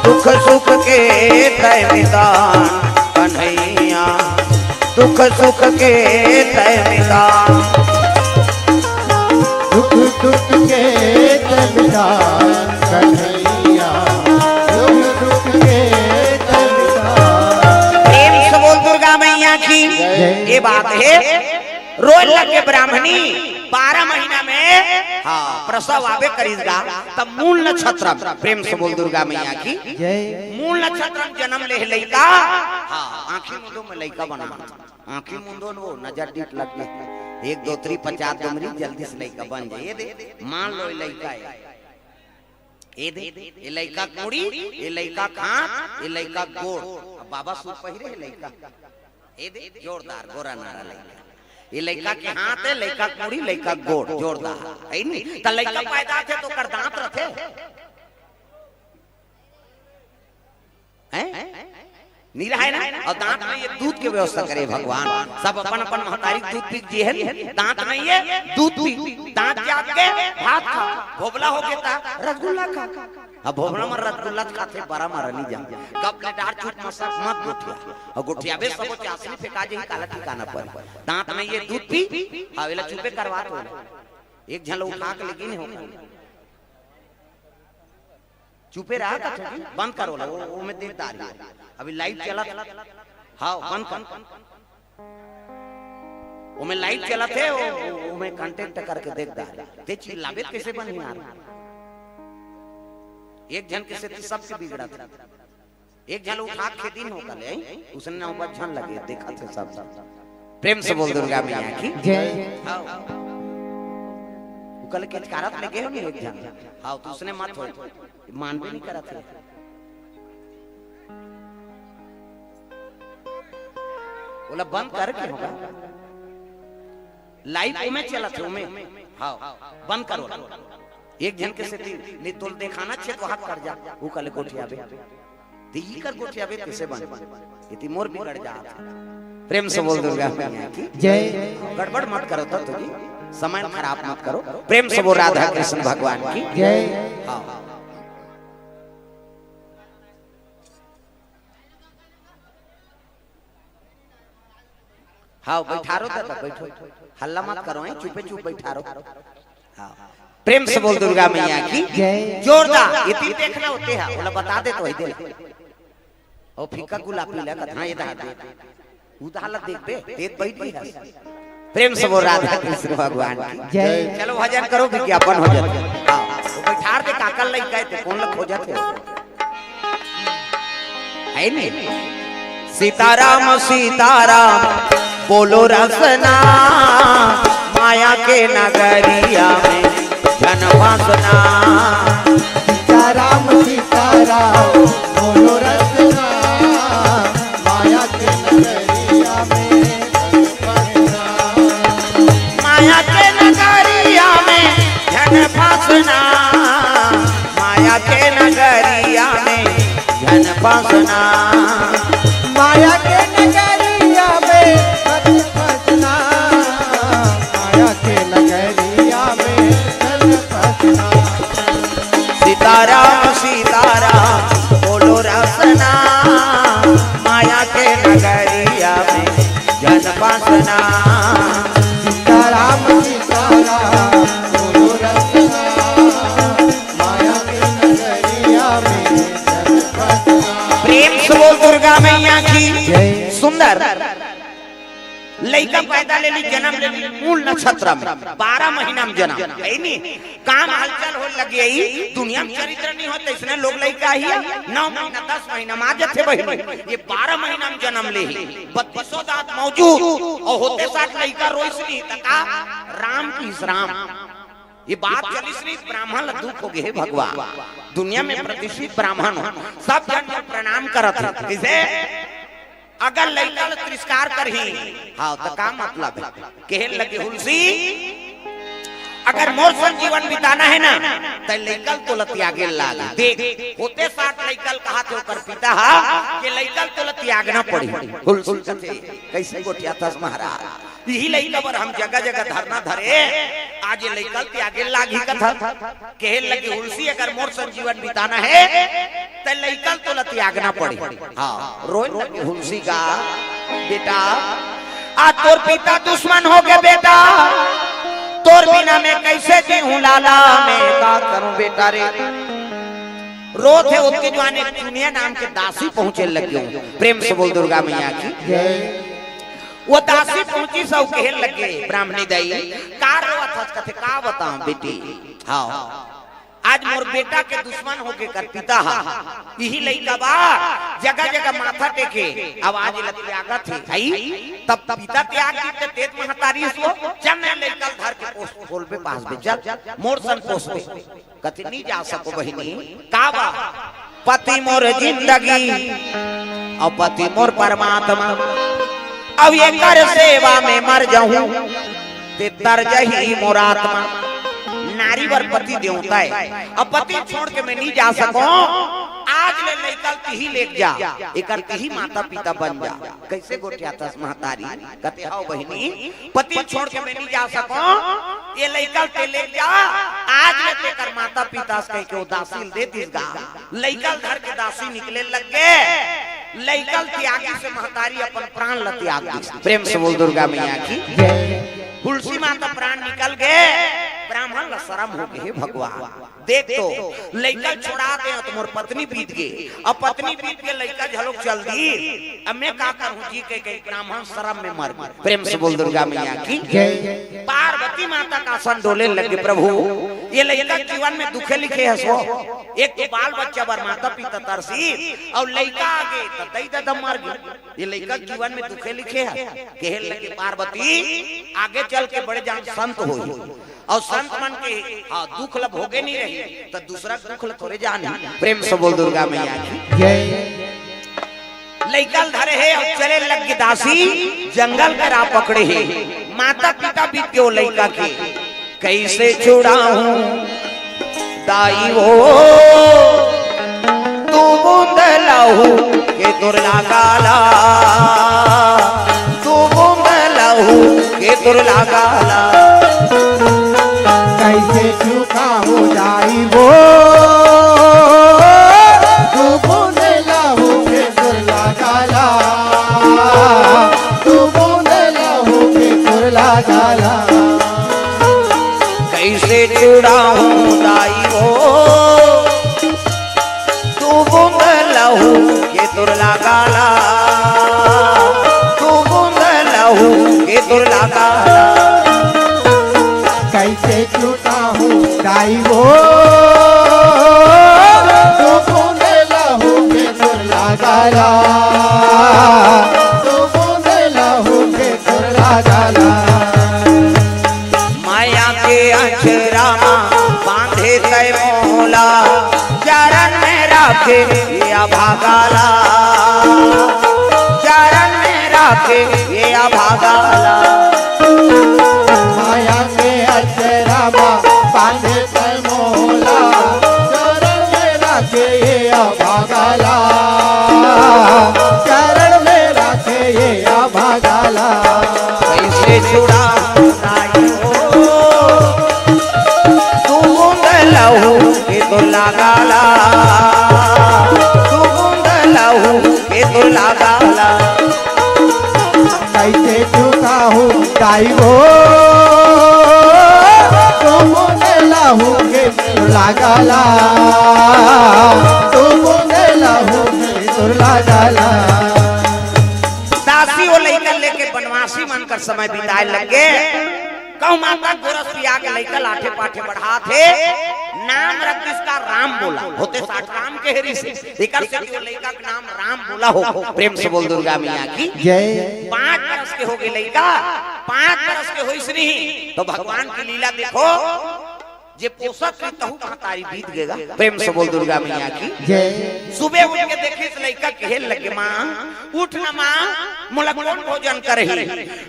दुख सुख के तय मितान कन्हैया, दुख सुख के तय मितान। दुख दुख के तय मितान कन्हैया, दुख दुख के तय मितान। प्रेम से बोल दुर्गा मैया की। जय। ये बात है। रोए लगे ब्राह्मणी, बारह महीना में, हाँ, प्रसव आबे करिस गा, तब मूल नक्षत्र, प्रेम से बोल दुर्गा मैया की। जय। मूल नक्षत्र में जन्म ले लइका, हाँ, आँखी मुंदो में लइका बना, आँखी मुंदो न वो नजर डीठ लग गई, एक दो त्री पचास डोमरी जल्दी से लइका बन जाए। ये दे, मान लो ये लइका है, ए दे, ए लइका के मुड़ी, ए लइका के हाथ, ए लइका के गोड़। अब बाबा सूट पहिरे हे लइका। ए दे, जोरदार, गोरा नारा लइका। ए लइका के हाथ हे, लइका के मुड़ी, लइका के गोड़, जोरदार। है नी? त लइका पैदा थे तो ओकर दांत रथे। हैं? नी रहय ना। अउ दांत नइ हे, दूध के व्यवस्था करे भगवान। सब अपन अपन महतारी के दूध पी के जिए हे, दांत नइ हे, दूध पी, दांत जाग के भात खा, भोभला होगे त रसगुल्ला खा। अब भोभला म रसगुल्ला खाथे, बरा म रनी जा। कब ले डार चुप मसक मत गोठिया। अउ गोठियाबे सबो चासनी फेंका जाही, काला ठिकाना पर। दांत नइ हे, दूध पी, अउ एला चुपे करवा तो। एक झन ल उठा के लेगिन हे। चुपे रहा कथों जी, बंद करो ला, वो, वो में देख डारी। अभी लाइट चलत, हाँ, बंद कर। वो में लाइट चलत हे, वो, वो, वो में कॉन्टैक्ट करके देख डारी। ते चिल्लाबे त कइसे बनही यार? एक झन के सेती सबके बिगड़त हे। एक झन उठा के दिन हो कले, उसने नौबत झन लगे, देखत हे सब। प्रेम से बोल दुर्गा मैया की जय। हाँ। वो कल के कारत लगे हो नहीं एक झन। हाँ, तो उसने मत हो, मानबे नहीं करत हे। बोला बंद कर के होगा। लाइव ओमे चलत हे, ओमे। हाँ, बंद करो। एक झन के सेती, नहीं तोल देखाना छे तो हाथ कर जा, वो कल गोठियाबे। ते ई कर गोठियाबे कइसे बन? एती मोर बिगड़ जात हे। प्रेम से बोल दुर्गा मैया की जय। गड़बड़ मत करो तब तो जी, समय खराब मत करो। प्रेम से बोल राधा कृष्ण भगवान की जय। हाँ। हाँ, बैठारो दादा, बैठो। हल्ला मत करो, हैं? चुपे चुप बैठारो। हाँ। प्रेम से बोल दुर्गा मैया की जय। जोरदार, एती देखना होते हैं, बोला बता दे तो वही दे। ओ फीका गुलाब पीला कथा ये दादा। उधाला देखबे, तेत बैठ गई है। प्रेम से बोल राधा कृष्ण भगवान की जय। चलो भजन करो, विज्ञापन हो जाता। हाँ, वो बैठार दे काकल लइका हे, ते कौन ल खोजत हे? है नहीं? सीताराम सीताराम बोलो रसना, माया के नगरिया में झन फंसना। सीताराम सीताराम बोलो रसना, माया के नगरिया में झन फंसना। माया के नगरिया में झन फंसना, माया के नगरिया में झन फंसना। माया के नगरिया में झन फंसना, माया के नगरिया में झन फंसना। सीताराम सीताराम बोलो रसना, माया के नगरिया में झन फंसना। सीताराम सीताराम बोलो रसना, माया के नगरिया में झन फंसना। प्रेम से बोल दुर्गा मैया की जय। सुंदर लइका पैदा ले ली, जन्म ले ली, मूल नक्षत्र में, बारह महीना में जन्म, है नी? काम हलचल होय लगे ही, दुनिया में चरित्र नहीं होत, इसने लोग लइका ही है, नौ महीना, दस महीना में आ जाथे बहिनी, ये बारह महीना में जन्म ले ही, बत्तीसों दांत मौजूद, अउ होते साठ लइका रोइस नहीं, त का राम की राम। ये बात चलिस नहीं, ब्राह्मण ला दुख होगे, हे भगवान, दुनिया में प्रतिष्ठित ब्राह्मण हो, सब जन प्रणाम करत हे, कइसे? अगर लइका ल तिरस्कार करही, हाँ, त का मतलब हे? कहे लगे हुलसी, अगर मोर संग जीवन बिताना हे ना, त लइका ल तोला त्यागे लाग। देख, होते साठ लइका ल कहाथे ओकर पिता हा, के लइका ल तोला त्यागना पड़ही। हुलसी कथे, कइसे गोठियाथस महाराज? इही लइका बर हम जगह जगह धरना धरे, आज ये लइका ल त्यागे लागही कथा। कहे लगे हुलसी, अगर मोर संग जीवन बिताना हे, त लइका ल तोला त्यागना पड़ही। हाँ, रोय लगे हुलसी का, बेटा, आज तोर पिता दुश्मन होगे बेटा, तोर बिना मैं कइसे जीहूं लाला, मैं का करूं बेटा रे। रोथे ओतके जुवार एक चुनिया नाम के दासी पहुंचे लगे। प्रेम से बोल दुर्गा मैया की जय। वो दासी पहुंचिस अउ कहे लगे, ब्राह्मणी दाई, का रोवत हस? कथे, का बताऊं बेटी, हाँ, आज मोर बेटा के दुश्मन होगे कर पिता हा, इही लइका बा, जगह जगह माथा टेके, अब आज ल त्यागत हे, भाई, तब पिता त्याग दीस त तेत महतारी सो, चल न लइका ल धर के पोस, खोलबे पासबे, चल, मोर संग पोसबे। कथे, "नी जा सको बहिनी।" का बा? "पति मोर जिंदगी अउ पति मोर परमात्मा, अब एकर सेवा में मर जाहूं, ते तर जही मोर आत्मा।" नारी बर पति देवता हे, अब पति छोड़ के मैं नी जा सको। आज ले लइका ल तिही लेके जा, एकर तिही माता पिता बन जा। कइसे गोठियाथस महतारी? कथे, हव बहिनी, पति छोड़ के मैं नइ जा सकंव, ये लइका ल तें लेके जा। आज ले तेकर माता पिता अस कहिके ओ दासी ल दे दिस गा। लइका ल धर के दासी निकले लग गे। लइका ल तियागिस महतारी अपन प्राण ल तियाग दिस। प्रेम से बोल दुर्गा मैया की। जय। हुलसी माता प्राण निकल गे, ब्राह्मण ल सरम हो गे, हे भगवान। देख तो, लइका छोड़ा दे त मोर पत्नी बीत गे, अब पत्नी बीत गे, लइका घलोक चल दिस, अब मैं का करहूं जी कहिके ब्राह्मण सरम में मर गे। प्रेम से बोल दुर्गा मैया की। जय। पार्वती माता के आसन डोले लग गे, प्रभु, ये लइका जीवन में दुखे लिखे हस वो। एक तो बाल बच्चा बर माता पिता तरसिस, अउ लइका आगे त दई ददा मर गे। ये लइका जीवन में दुखे लिखे हस। कहे लगे पार्वती, आगे चल के बड़े जान संत होही। अउ संत मन के, हाँ, दुख ल भोगे नइ रही, त दूसरा के दुख ल थोरे जान। प्रेम से बोल दुर्गा मैया की। जय। लइका ल धरे हे अउ चले लग गे दासी, जंगल के राह पकड़े हे। माता पिता बीत गे ओ लइका के। कइसे छुड़ाहूं दाई वो, दू बूंद लहू के दुर्लागाला, दू बूंद लहू के दुर्लागाला। कइसे चुकाहूं दाई वो, दू बूंद लहू के दुर्लागाला, दू बूंद लहू के दुर्लागाला। कइसे छुड़ाहूं दाई वो, दू बूंद लहू के दुर्लागाला, दू बूंद लहू के दुर्लागाला। कइसे छुड़ाहूं दाई वो, दू बूंद लहू के दुर्लागाला, दू बूंद लहू के दुर्लागाला। माया के अचरा मा बांधे तै मोला, चरण में राखे ये अभागाला, चरण में राखे ये अभागाला। माया के अचरा मा बांधे तै मोला, चरण में राखे ये अभागाला, चरण में राखे ये अभागाला। कइसे छुड़ाहूं दाई वो, दू बूंद लहू के दुर्लागाला, दू बूंद लहू के दुर्लागाला। कइसे चुकाहूं दाई वो, दू बूंद लहू के दुर्लागाला, दू बूंद लहू के दुर्लागाला। दासी ओ लइका लेके बनवासी मन कर समय बिताए लग गे। कहूं माता गोरस पिया के लइका लाठे पाठे बढ़ात हे, नाम रख दिस का राम बोला, होते साठ राम के हरी से, एकर से ओ लइका के नाम राम बोला हो। प्रेम से बोल दुर्गा मैया की। जय। पांच बरस के हो गे लइका, पांच बरस के होइस नहीं, त भगवान के लीला देखो, जे पोसत रही तहू महतारी बीत गे गा। प्रेम से बोल दुर्गा मैया की। जय। सुबह उठ के देखिस त लइका कहे लगे, माँ, उठ ना माँ, मोला कोन भोजन करही?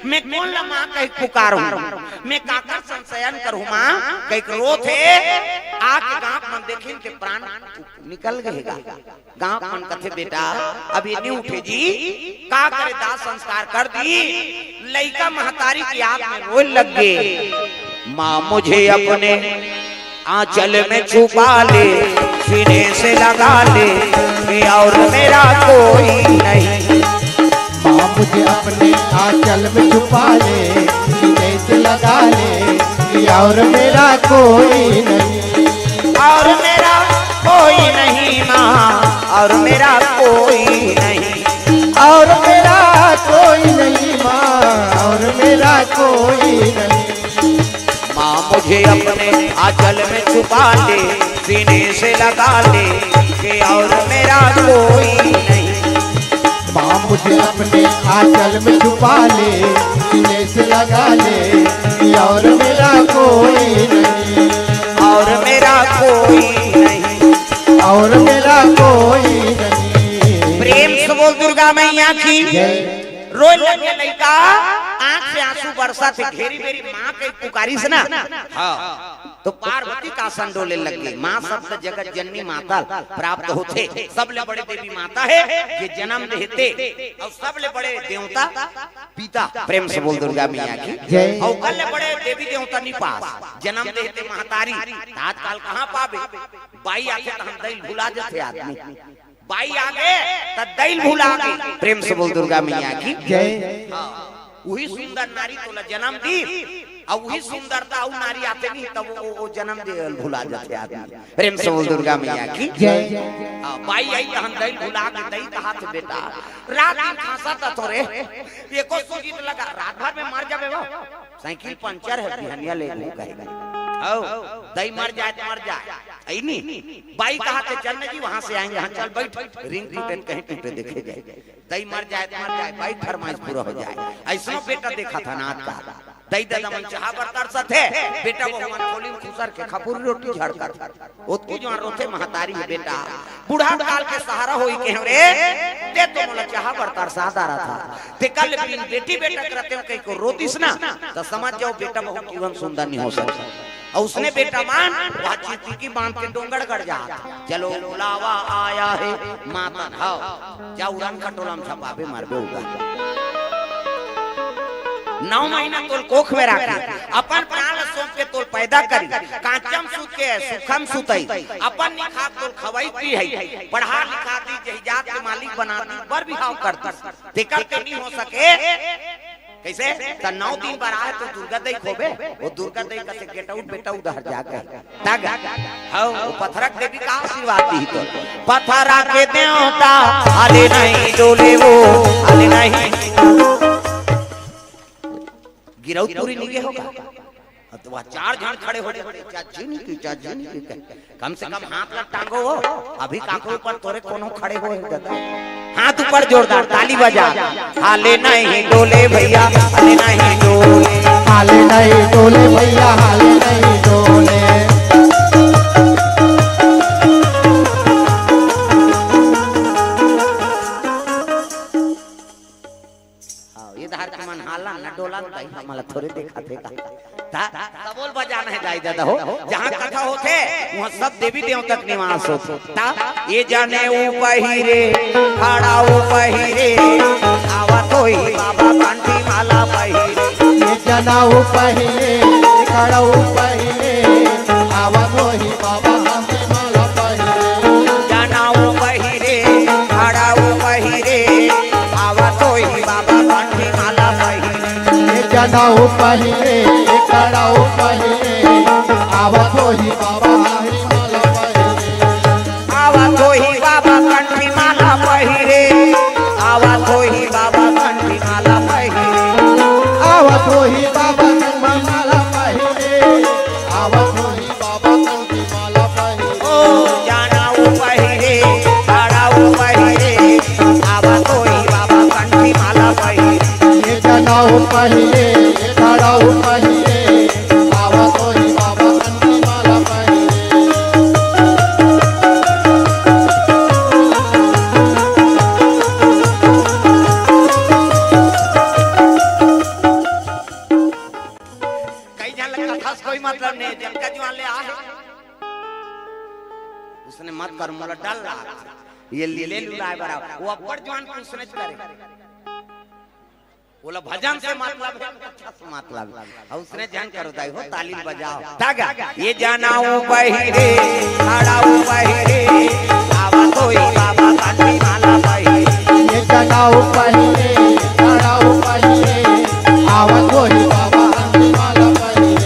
मैं कोन ला माँ कहि पुकारहूं? मैं काकर संग सयन करहूं माँ? कहिके रोत हे। आके गांव मन देखिन ते प्राण निकल गे गा। गांव मन कथे, बेटा, अब ये नइ उठे जी, का करे, दाह संस्कार कर दी। लइका महतारी के याद में रोए लग गे। माँ मुझे अपने आंचल में छुपा ले, सीने से लगा ले, ये और मेरा कोई नहीं। माँ मुझे अपने आंचल में छुपा ले, सीने से लगा ले, ये और मेरा कोई नहीं। और मेरा कोई नहीं माँ, और मेरा कोई नहीं। और मेरा कोई नहीं माँ, और मेरा कोई नहीं। माँ मुझे अपने आंचल में छुपा ले, सीने से लगा ले, कि और मेरा कोई नहीं। माँ मुझे अपने आंचल में छुपा ले, सीने से लगा ले, कि और मेरा कोई नहीं। और मेरा कोई नहीं। और मेरा कोई नहीं। प्रेम से बोल दुर्गा मैया की। जय। रोए लगे लइका, आंख से आंसू बरसथे, घेरी बेरी माँ के पुकारिस ना। हाँ। तो पार्वती का आसन डोले लग गे। माँ शब्द जगत जननी माता प्राप्त होथे। सबले बड़े देवी माता हे, जे जनम देथे, अउ सबले बड़े देवता पिता। प्रेम से बोल दुर्गा मैया की जय। अउ ओकर ले बड़े देवी देवता नी पास, जनम देथे महतारी। आजकल कहाँ पाबे, बाई आथे त हम दई ल भुला जथे आदमी। बाई आगे त दई ल भुला गे। प्रेम से बोल दुर्गा मैया की जय। हाँ, उही सुंदर नारी तोला जनम दी, अउ उही सुंदरता अउ नारी आथे नहीं, तब वो, वो जनम दे ल भुला जाथे आदमी। प्रेम से बोल दुर्गा मैया की जय। हाँ, बाई आई त हम दई ल भुला गे, दई कहाथे बेटा, रात दिन खांसत हस रे, एको सूजी त लगा, रात भर में मर जाबे वो। साइकिल पंचर हे, बिहनिया ले लूं कहेगा। हौ, दई मर जाए त मर जाए। अई नी, बाई कहाथे, "चल ना जी, वहां से आएंगे।" "हाँ, चल बैठ।" रिंग टूटे त कहीं टूटे, देखे जाए। दई मर जाए त मर जाए, बाई फरमाइश पूरा हो जाए। अइसनो बेटा देखाथन आजकल। दई ददा मन चाहा बर तरसत हे, बेटा बहू मन खोली म खुसर के खपुरी रोटी झड़कत हे। ओतकी जुवार रोथे महतारी हे, "बेटा, बुढ़ा काल के सहारा होई के हंव रे, ते तो मोला चाहा बर तरसा डारथस। तेकर ले बिन बेटी बेटा के रतेंव कहिके रो दिस ना, त समझ जाओ बेटा बहू जीवन सुंदर नहीं हो सकता।" अउ उसने बेटा मन वह चिरतिकी बांध के डोंगरगढ़ जात हे। "चलो बुलावा आया है मातन।" हव, जा उड़न खटोला म झपाबे, मरबे उड़न। नौ महीना तोल कोख में राखे, अपन प्राण ल सौंप के तोल पैदा करी, कांचम सूत के सुखम सुतई, अपन निखात तोल खवई पिहई, पढ़ा लिखा दी, जहिजात के मालिक बना दी, बर बिहाव कर दी, तेकर ते नी हो सके। कइसे? त नौ दिन बर आए तो दुर्गा दई खोबे, वो दुर्गा दई कथे, "Get out बेटा, उधर जाके।" तग, हव, वो पथरा के देवी का आशीर्वाद दी तो। पथरा के देवता, हाले नहीं डोले वो, हाले नहीं। गिरौदपुरी निगे होगा। अब तो वहाँ चार झन खड़े हो जाते, चाची नहीं की, चाची नहीं की। कम से कम हाथ ला टांगो वो। अभी काकरो ऊपर तोरे कोनो खड़े होय हे ददा। हाथ ऊपर जोरदार ताली बजा। हाले नहीं डोले भैया, हाले नहीं डोले। हाले नहीं डोले भैया, हाले नहीं डोले। हाँ, ये धार के मन हालन न डोलन, त हमला थोरे देखाथे का। ता, तबोल बजाना हे दाई ददा हो। जहाँ कथा होथे, वहाँ सब देवी देवता के निवास होथे। ता, ये जनेऊ पहिरे, खड़ाऊ पहिरे, आवत होही बाबा कंठी माला पहिरे। ये जनेऊ पहिरे, खड़ाऊ पहिरे, आवत होही बाबा कंठी माला पहिरे। जनेऊ पहिरे, खड़ाऊ पहिरे, आवत होही बाबा कंठी माला पहिरे। ये जनेऊ पहिरे, खड़ाऊ पहिरे, आवत होही बाबा कंठी माला पहिरे। आवत होही बाबा कंठी माला पहिरे, आवत होही बाबा कंठी माला पहिरे। आवत होही बाबा कंठी माला पहिरे, आवत होही बाबा कंठी माला पहिरे। ओ जनेऊ पहिरे, खड़ाऊ पहिरे, आवत होही बाबा कंठी माला पहिरे। ये जनेऊ पहिरे, खड़ाऊ पहिरे, आवत होही बाबा कंठी माला पहिरे। कई झन ल कथा से कोई मतलब नहीं, जतका जुवार ले आहे। उसने मत कर, मोला डर लाग। ये लीले लुलाए बर आव। वो अब्बड़ जुवार के उसने करे। ओला भजन से मतलब हे, कथा से मतलब हे। अउ उसने झन करो दाई हो, ताली बजाओ। तग, ये जनेऊ पहिरे, खड़ाऊ पहिरे, आवत होही बाबा कंठी माला पहिरे। ये जनेऊ पहिरे, खड़ाऊ पहिरे, आवत होही बाबा कंठी माला पहिरे।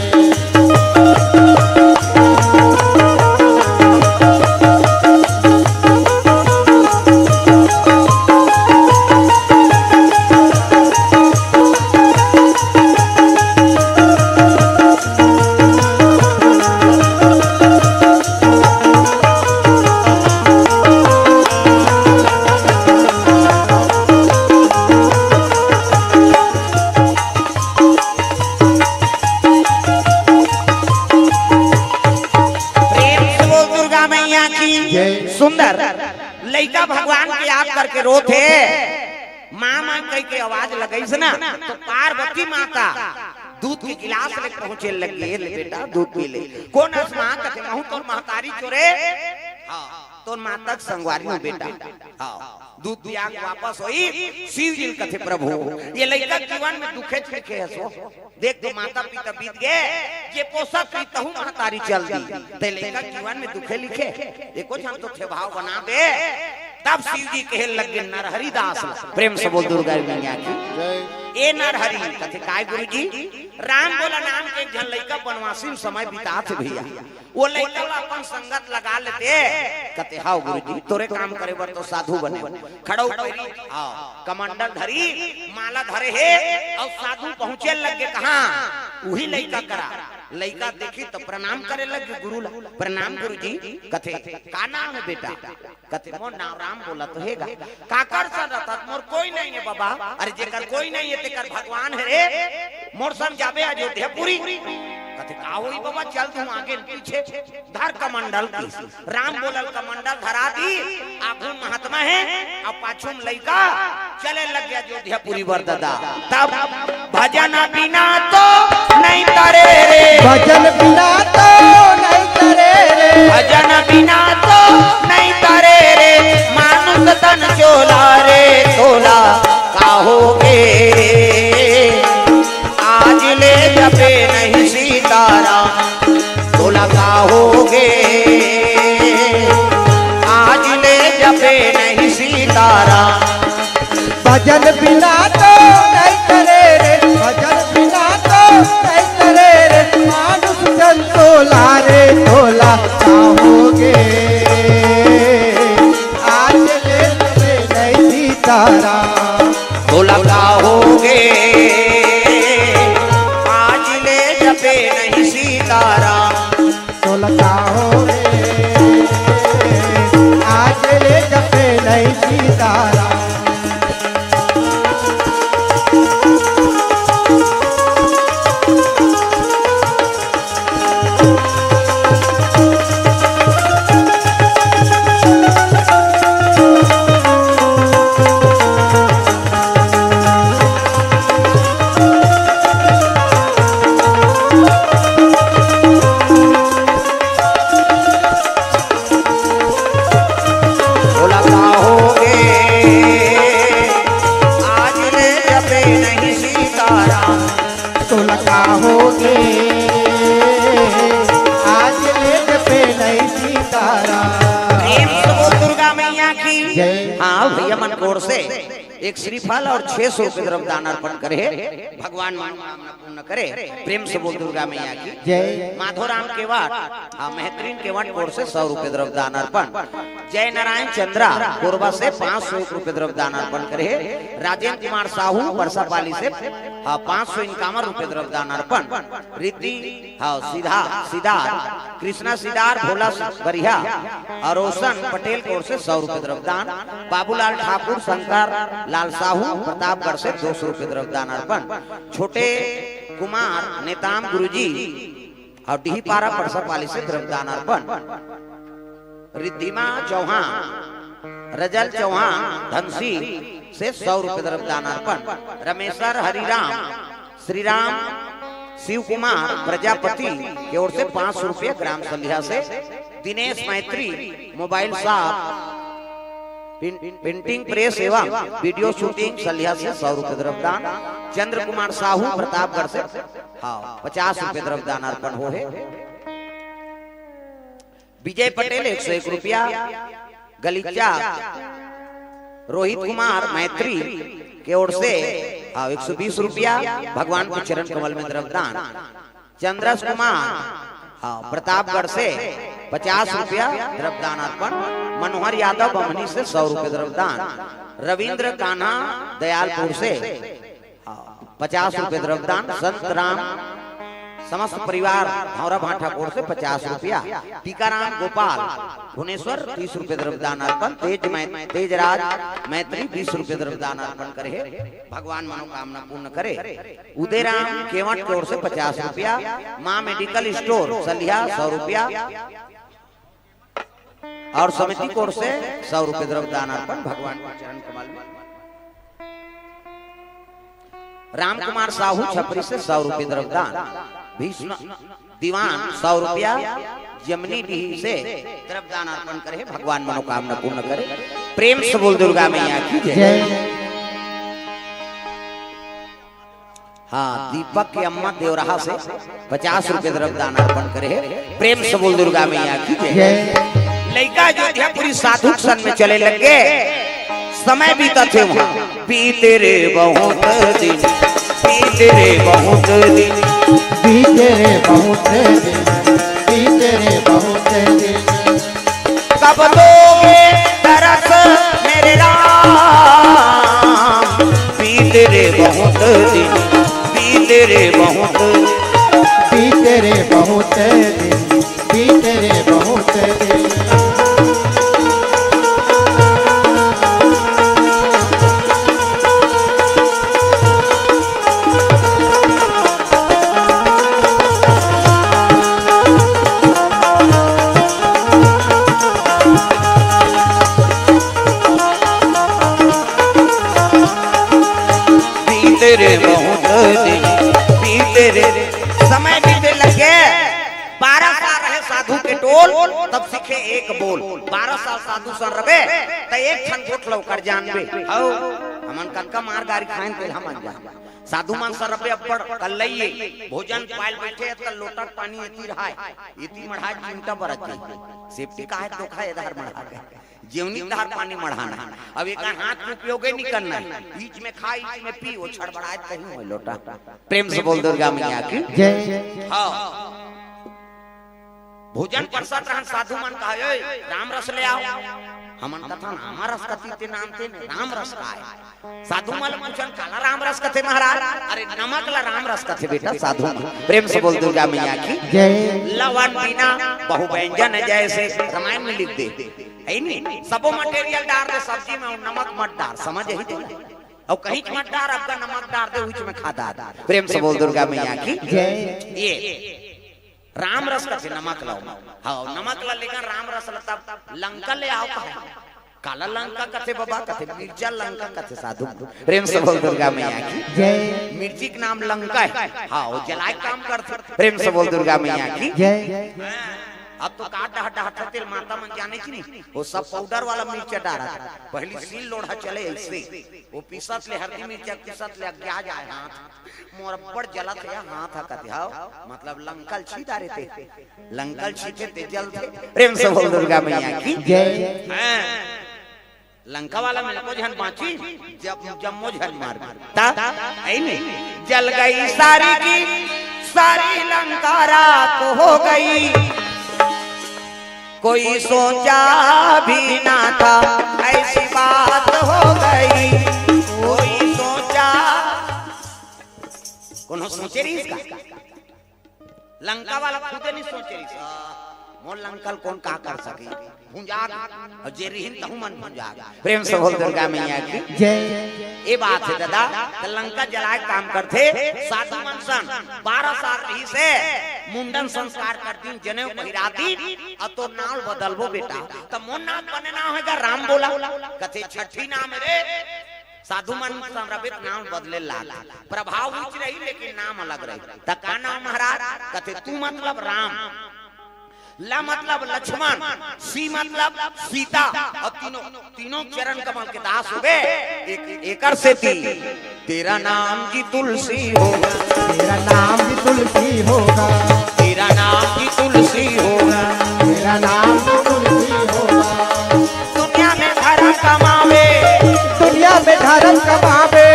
प्रेम से बोल दुर्गा मैया की जय। सुंदर लइका भगवान के याद करके रोथे। माँ, माँ कहिके आवाज लगइस ना, तो पार्वती माता दूध के गिलास ले पहुंचे लगे, "ले बेटा, दूध पी ले।" "कोन अस माँ?" कथे, "महूं तोर महतारी चोरे।" "हाँ, तोर माता के संगवारी हूं बेटा।" "हाँ।" दूध पिया के वापस होई, शिव जी ल कथे, "प्रभु, ये लइका जीवन में दुखे लिखे हस वो। देख तो माता पिता बीत गए, ये पोसत रही तहूं महतारी चल दी, ते लइका जीवन में दुखे लिखे, एको झन तो ठेभाव बना दे।" तब शिव जी कहे लगे नरहरि दास ला, प्रेम से बोल दुर्गा मैया की। जय। "ए नरहरि।" कथे, "काय गुरु जी?" "राम बोला नाम के एक झन लइका बनवासी में समय बितात हे भैया, वो लइका ला अपन संगत लगा लेते।" कथे, "हाव गुरु जी, तोरे काम करे बर तो साधु बने।" खड़ो पैरी, हाव, कमंडल धरी, माला धरे हे, अउ साधु पहुंचे लगे कहाँ? उही लइका करा। लइका देखी तो प्रणाम करे लगे गुरु ला, "प्रणाम गुरु जी।" कथे, "का नाम हे बेटा?" कथे, "मोर नाम राम बोला तो हे गा।" "काकर सन रथस?" "मोर कोई नहीं हे बाबा।" "अरे जेकर कोई नहीं हे तेकर भगवान हे रे, मोर संग जाबे अयोध्यापुरी।" कथे, "का होई बाबा, चल तहूं आगे पीछे धर कमंडल।" कहिस राम बोला ल कमंडल धरा दी, आगू महात्मा हे, अउ पाछू में लइका चले लगे अयोध्यापुरी बर ददा। तब भजन बिना तो नहीं तरे रे। भजन बिना तो नहीं तरे रे। भजन बिना तो नहीं तरे रे। मानुष तन चोला रे, तोला का होगे। आज ले जपे नहीं सीताराम, तोला का होगे। आज ले जपे नहीं सीताराम। भजन बिना तो नहीं तरे रे, भजन बिना तो नहीं तरे रे, मानुष तन चोला रे, तोला का होगे। आज ले जपे नहीं सीताराम, तोला का होगे। आज ले जपे नहीं सीताराम, तोला का होगे। आज ले जपे नहीं सीताराम। तोला का होगे। आज ले जपे नहीं सीताराम, तोला का होगे। आज ले जपे नहीं सीताराम। प्रेम से बोल दुर्गा मैया की। जय। हाँ, भैया मन कोर से एक श्रीफल और छह सौ रुपये द्रव्य दान अर्पण करे हे। भगवान मनोकामना पूर्ण करे। प्रेम से बोल दुर्गा मैया की। जय। माधोराम केवाट, हाँ, महतरीन केवाट कोर से सौ रुपये द्रव्य दान अर्पण। जय नारायण चंद्रा कोरबा से पाँच सौ एक रुपये द्रव्य दान अर्पण करे हे। राजेंद्र कुमार साहू परसापाली से, हाँ, पाँच सौ इक्यावन रुपये द्रव्य दान अर्पण। रिद्धि, हाँ, सीधा, सिदार, कृष्णा सिदार, भोला बरिहा और रोशन पटेल कोर से सौ रुपये द्रव्य दान। बाबूलाल ठाकुर, शंकर लाल साहू, प्रतापगढ़ से दो सौ रुपये द्रव्य दान अर्पण। छोटे कुमार नेताम गुरुजी और डीहपारा परसापाली से द्रव्य दान अर्पण। रिद्धिमा चौहान, रजल चौहान धनसी से सौ रुपये द्रव्य दान अर्पण। रमेश्वर हरिराम, श्रीराम, शिव कुमार प्रजापति के ओर से पाँच सौ रुपये ग्राम सलिहा से। दिनेश मैत्री, मोबाइल शॉप, प्रिं-, प्रिंटिंग प्रेस एवं वीडियो शूटिंग सलिहा से सौ रुपये द्रव्य दान। चंद्र कुमार साहू प्रतापगढ़ से, हाँ, पचास रुपये द्रव्य दान अर्पण हो हे। विजय पटेल एक सौ एक रुपया, गलीचा रोहित कुमार मैत्री के ओर से, हाँ, एक सौ बीस रुपया, भगवान के चरण कमल में द्रव्य दान। चंद्रस कुमार, हाँ, प्रतापगढ़ से पचास रुपया द्रव्य दान अर्पण। मनोहर यादव बमनी से सौ रुपये द्रव्य दान। रविंद्र कान्हा दयालपुर से, हाँ, पचास रुपये द्रव्य दान। संत राम समस्त परिवार भौरा भाटा कोर से पचास रुपया। टीकाराम गोपाल भुवनेश्वर तीस रुपये द्रव्य दान अर्पण। तेज मै-, तेजराज मैत्री बीस रुपये द्रव्य दान अर्पण करे हे। भगवान मनोकामना पूर्ण करे। उदयराम केवट के ओर से पचास रुपया। माँ मेडिकल स्टोर सलिहा सौ रुपया। और समिति कोर से सौ रुपये द्रव्य दान अर्पण भगवान के चरण कमल में। राम कुमार साहू छपरी से सौ रुपये द्रव्यदान, भीष्म दीवान सौ रुपया, जमनी डीह से द्रव्यदान अर्पण करे, भगवान मनोकामना पूर्ण करे। प्रेम से बोल दुर्गा मैया की जय। जय। हाँ, दीपक के अम्मा देवराहा से पचास रुपये द्रव्यदान अर्पण करे हे। प्रेम से बोल दुर्गा मैया की जय। जय। लइका अयोध्यापुरी साधु के संग में चले लग गे, समय बीतत हे वहाँ। बीते रे बहुत दिन, बीते रे बहुत दिन, बीते रे बहुत दिन, बीते रे बहुत दिन। कब दोगे दरस मेरे राम? बीते रे बहुत दिन, बीते रे बहुत, बीते रे बहुत दिन, बीते रे बहुत दिन। बीते रे बहुत दिन, बीते रे। समय बीते लगे, बारह साल रहे साधु के टोल, तब सीखे एक बोल। बारह साल साधु संग रहे, त एक ठन गोठ ल ओकर जानबे। हौ, हमन कतका मार गारी खाएन, तेला हमन जान। साधु मन संग रहे अब्बड़ कल्लइये, भोजन पायल बैठे, त लोटा के पानी एती रहाय, एती मढ़ाय चिमटा बरत जाय। सेफ्टी काहे धोखा एधार मढ़ा गए। जेवनी धार पानी मढ़ाना। अब एक हाथ के उपयोगे नहीं करना है। बीच में खा, बीच में पी, वो छड़बड़ाए कहीं हो लोटा। प्रेम से बोल दुर्गा मैया की। जय। हाँ। भोजन परसत रहन, साधु मन कहा, "ओए, राम रस ले आओ।" हमन कथन, "आमा रस कथी ते नाम ते ने, राम रस का है?" साधु मन पूछन, "काला राम रस कथे महाराज?" "अरे, नमक ला राम रस कथे बेटा, साधु मन।" प्रेम से बोल दुर्गा मैया की। जय। लवन बिना बहु व्यंजन जैसे, रामायण में लिख दे। है नी? सबो material डार दे सब्जी में, अउ नमक मत डार, समझ ही तो। अउ कहीं मत डार, अब्बड़ नमक डार दे, उच में खा डार। प्रेम से बोल दुर्गा मैया की। जय। ये राम रस कथे नमक लाओ। हाँ, नमक ला लेकर राम रस ला तब लंका ले आओ कहा। काला लंका कथे बाबा, कथे मिर्चा लंका कथे साधु। प्रेम से बोल दुर्गा मैया की। जय। मिर्ची के नाम लंका है। हाँ, वो जलाए काम करथे। प्रेम से बोल दुर्गा मैया की। जय। अब तो का डह-, डहत तेल माता मन जाने की नहीं, वो सब powder वाला मिर्चा डारत। पहली सील लोढ़ा चले ऐसे, वो पीसत ले हरदी मिर्चा पीसत ले अग्या जाए हाथ, मोर अब्बड़ जलत हे हाथ ह कथे, हव, मतलब लंका ल छी डारे ते, लंका ल छीथे ते जलथे। प्रेम से बोल दुर्गा मैया की। जय। हाँ। लंका वाला में एको झन बाँची, जब जम्मो झन मार ता, ऐ नहीं, जल गई सारी की सारी लंका राख हो गई। कोई सोचा भी ना था ऐसी बात हो गई। कोई सोचा, कोनो सोचे रहिस का? लंका वाला खुदे नहीं सोचे रहिस, "मोर लंका ल कोन का कर सके?" भुंजा गे। अउ जे रिहिन तहु मन भुंजा गे। प्रेम से बोल दुर्गा मैया की। जय। ए बात हे दादा, त लंका जलाए काम करथे। साधु मन सन बारह साल रहिस हे, मुंडन संस्कार कर दिन, जनेऊ पहिरा दिन, अउ तोर नाव बदलबो बेटा, त मोर नाव बने नाव हे गा राम बोला, कथे छठी नाम रे। साधु मन संग रबे त नाम बदले लाग, प्रभाव उच रही लेकिन नाम अलग रही। त का नाम महाराज? कथे तू मतलब राम, ल मतलब लक्ष्मण, सी मतलब सीता, अउ तीनों, तीनों चरण कमल के दास होगे। एक, एकर सेती तेरा नाम की तुलसी होगा, तेरा नाम भी तुलसी होगा, तेरा नाम की तुलसी होगा, तेरा नाम भी तुलसी होगा। दुनिया में धरम कमावे, दुनिया में धरम कमावे,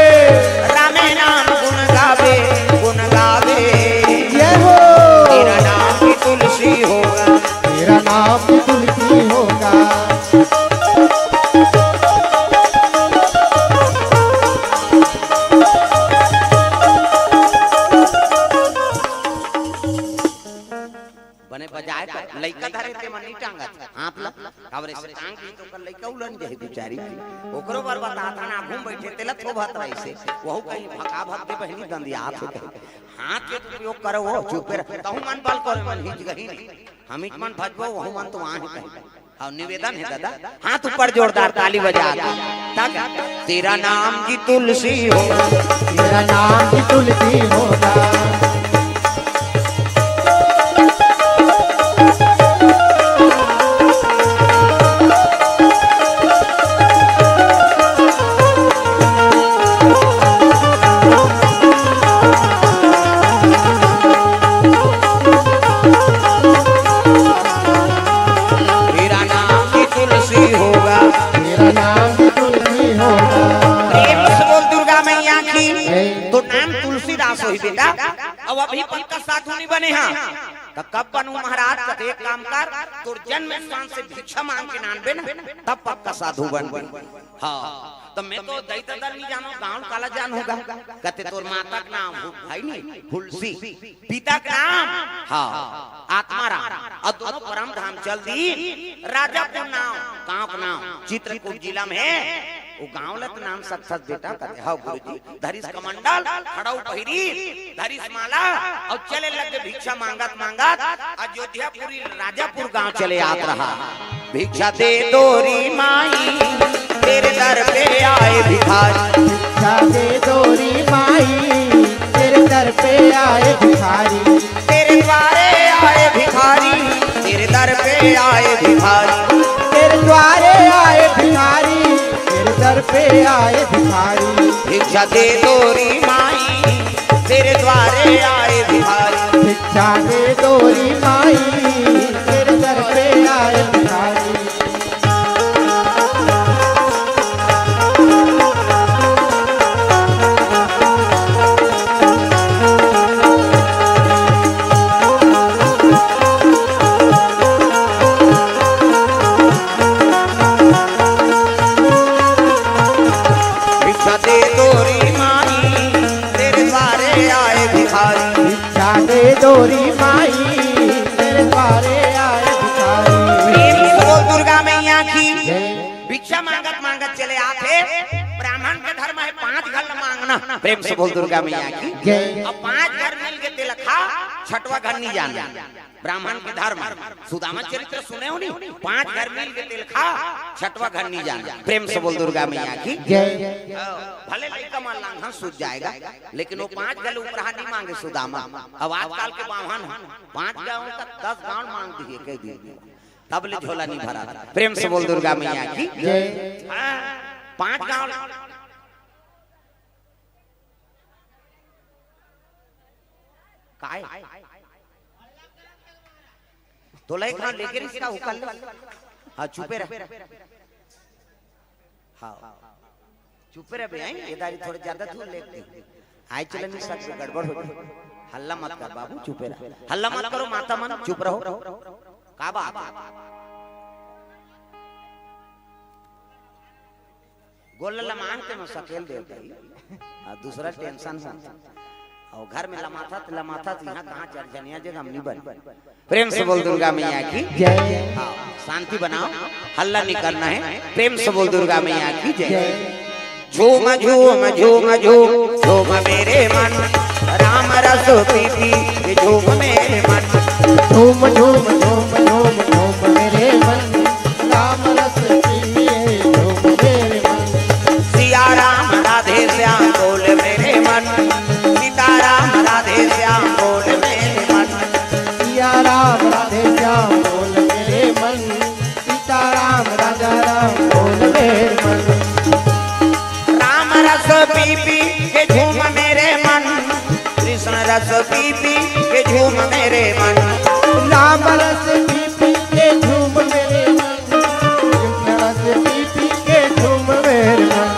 रामे नाम गुण गावे, गुण गावे। जय हो। तेरा नाम भी तुलसी होगा, तेरा नाम भी तुलसी होगा। बने बजाए त लइका धरे ते मन नहीं टांगत हाथ ला, काबर से टांग दी त ओकर लइका उलन जाही बिचारी। ओकरो बर बताथन, आघू में बइठे तेला थोभत रहिसे, वहू कहीं भका भक दे बहिनी दंदियात हे कहीं। हाथ के उपयोग करो, वो चुपे रह, तहु मन बल करो, मन हिच गही नहीं। हमिच मन भजबो, वहू मन तो वहाँ ही कहीं। अउ निवेदन हे दादा, हाथ ऊपर जोरदार ताली बजा के। तक तेरा नाम की तुलसी हो, तेरा नाम की तुलसी होगा। तेरा नाम की तुलसी होगा। तेरा नाम की तुलसी होगा। प्रेम से बोल दुर्गा मैया की। जय। तोर नाम तुलसीदास होही बेटा। अब अभी पक्का साधु नहीं बने हा। त कब बनहूं महाराज? त एक काम कर, तोर जन्म स्थान से भिक्षा मांग के नानबे ना, तब पक्का साधु बनबे। हाँ, त मैं तो दई ददा नहीं जानों, गाँव काला जानहूं गा। कथे तोर माता के नाम हु-, हे नहीं, हुलसी। पिता के नाम, हाँ, आत्माराम। अउ दोनों परम धाम चल दीन। राजापुर नाम, गाँव के नाम, चित्रकूट जिला में हे। वो गाँव ला तो नाम साक्षात बेटा कथे, हाँ गुरुजी। धरिस कमंडल, खड़ाऊ पहिरी, धरिस माला, अउ चले लगे भिक्षा मांगत मांगत अयोध्यापुरी राजापुर गांव चले आत रहा। भिक्षा दे दो री माई, तेरे दर पे आए भिखारी। भिक्षा दे दो री माई, तेरे दर पे आए भिखारी। तेरे द्वारे आए भिखारी, तेरे दर पे आए भिखारी। तेरे द्वारे आए भिखारी, तेरे दर पे आए भिखारी। भिक्षा दे दो री माई, तेरे द्वारे आए भिखारी। भिक्षा दे दो री माई, तेरे दर पे आए भिखारी। भिक्षा दे दो री माई, तेरे द्वारे आए भिखारी। भिक्षा दे दो री माई, तेरे द्वारे आए भिखारी। प्रेम से बोल दुर्गा मैया की। जय। भिक्षा मांगत मांगत चले आथे। ब्राह्मण के धर्म हे पांच घर ल मांगना। प्रेम से बोल दुर्गा मैया की। जय। अब पांच घर मिल के तेला खा, छठवा घर नहीं जाना। ब्राह्मण के धर्म हे। सुदामा चरित्र सुने हो नहीं? पांच घर मिल के तेला खा, छठवा घर नहीं जाना। प्रेम से बोल दुर्गा मैया की। जय। भले लइका मन लांघन सूझ जाएगा, लेकिन वो पांच घर उपराहा नहीं मांगे सुदामा। अब आजकल के बाम्हन हे, पांच गांव का दस गांव मांग दिए, कह दिए, तब ले झोला नहीं भरा। प्रेम से बोल दुर्गा मैया की। जय। हाँ, पांच गांव। काय? तोला एक हाथ लेके रिश्ता उकल ले। हाँ, चुपे रह। हाँ, चुपे रह बे, आई, ये दारी थोड़े ज्यादा दूर ले दे। आई चले नहीं सकते, गड़बड़ हो जाए। हल्ला मत कर बाबू, चुपे रह। हल्ला मत करो माता मन, चुप रहो। का बात हे? गोल लमान के मैं सकेल देव भाई, अउ दूसरा tension हे। अउ घर में लमाथा त लमाथा त इहाँ कहाँ चरझनिया जगह हम नहीं बन। प्रेम से बोल दुर्गा मैया की। जय। हाँ, शांति बनाओ, हल्ला नहीं करना हे। प्रेम से बोल दुर्गा मैया की जय। जय। झूम झूम झूम झूम झूम मेरे मन, राम रस पी पी के झूम मेरे मन। झूम झूम झूम झूम झूम मेरे मन, राम रस पी पी के झूम मेरे मन। सिया राम राधे श्याम बोल मेरे मन, सीता राम राधे श्याम बोल मेरे मन। सिया राम राधे श्याम बोल मेरे मन, सीता राम राजा राम बोल मेरे मन। राम रस पी पी के झूम मेरे मन, कृष्ण रस पी पी के झूम मेरे मन। राम रस पी पी के झूम मेरे मन, कृष्ण रस पी पी के झूम मेरे मन।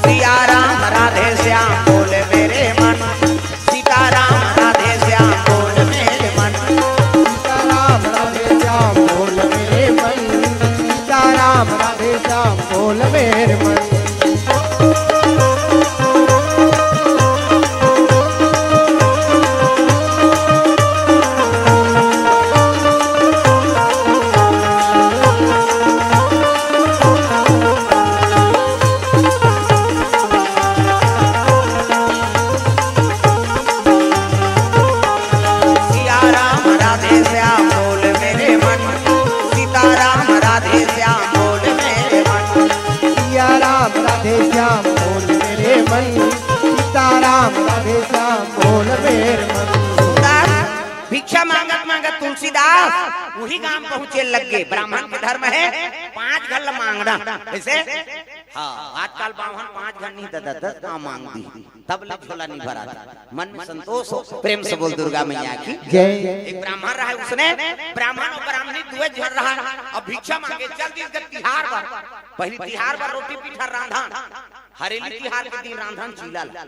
सिया राम राधे श्याम बोल मेरे मन, सीता राम राधे श्याम बोल मेरे मन। सीता राम राधे श्याम बोल मेरे मन, सीता राम राधे श्याम बोल मेरे मन। तुलसीदास उही गांव पहुंचे लग गे। ब्राह्मण के धर्म हे पांच घर ल मांगना। कइसे? हां, आजकल बाम्हन पांच घर नहीं, दस दस गांव मांग दी, तब ले झोला नहीं भरा। मन में संतोष हो, प्रेम से बोल दुर्गा मैया की जय। एक ब्राह्मण रहा, उसने ब्राह्मण अउ ब्राह्मणी दुए झन रहा, अब भिक्षा मांगे चल दिस गा तिहार बर। पहली तिहार बर रोटी पीठा रांधन, हरेली तिहार के दिन रांधन चीला ला।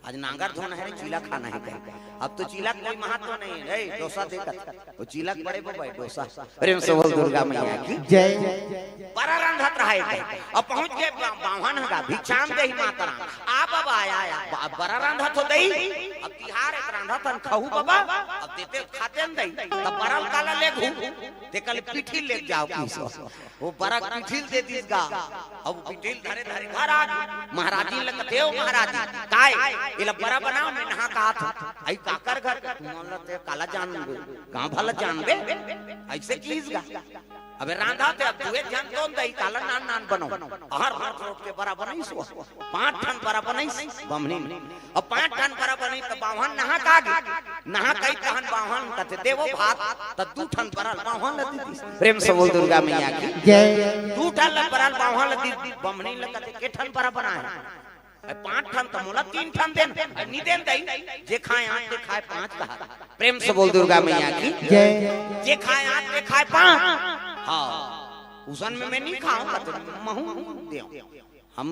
आज नांगर धोना हे रे, चीला खाना हे कहे। अब तो चीला के कोई महत्व नहीं हे रे, डोसा दे कथे। वो चीला के बड़े बबा हे, डोसा। प्रेम से बोल दुर्गा मैया की जय। बरा रांधत रहा हे कहे। अब पहुंच गे बा-, बाम्हन ह गा, भिक्षाम देहि मातरम। आ बबा, आया, आया। बा-, बरा रांधत हो दई। अब तिहार हे त रांधत हन, खहू बबा। अब देते खाते न दई। तब बरा ल काला लेगहू। तेकर ले पीठी लेग जाव कइसे। वो बरा पीठी ल दे दिस गा। अब पीठी ल धरे धरे घर आ गे। महाराजिन ल कथे, "ओ महाराजिन, काय? एला बरा बनाव, मैं नहा के आत हंव।" "अई काकर घर?" "तुमन ल ते काला जानबे, गांव भर ल जानबे?" अइसे किहिस गा। अबे रांधत हे, अब दुए झन तो दई, काला नान नान बनाव। हर हाथ रोट के बरा बनाइस वो। पांच ठन बरा बनाइस, बाम्हनी। अब पांच ठन बरा बनाइस त बाम्हन नहा के आ गे। नहा के आइस तहन बाम्हन कथे, "देवो भात।" त दू ठन बरा ल बाम्हन ल दे दिस। प्रेम से बोल दुर्गा मैया की जय। दू ठन ल बरा ल बाम्हन ल दे दिस, बाम्हनी ल कथे, "के ठन बरा बनाय हस?" "अई पांच ठन त मोला तीन ठन देन।" "अई नी देन दई, जे खाय आठ, ते खाय पांच कहा।" प्रेम से बोल दुर्गा मैया की जय। "जे खाय आठ, ते खाय पांच।" "हां, उसन में मैं नी खांव, कथे महूं देंव।" हम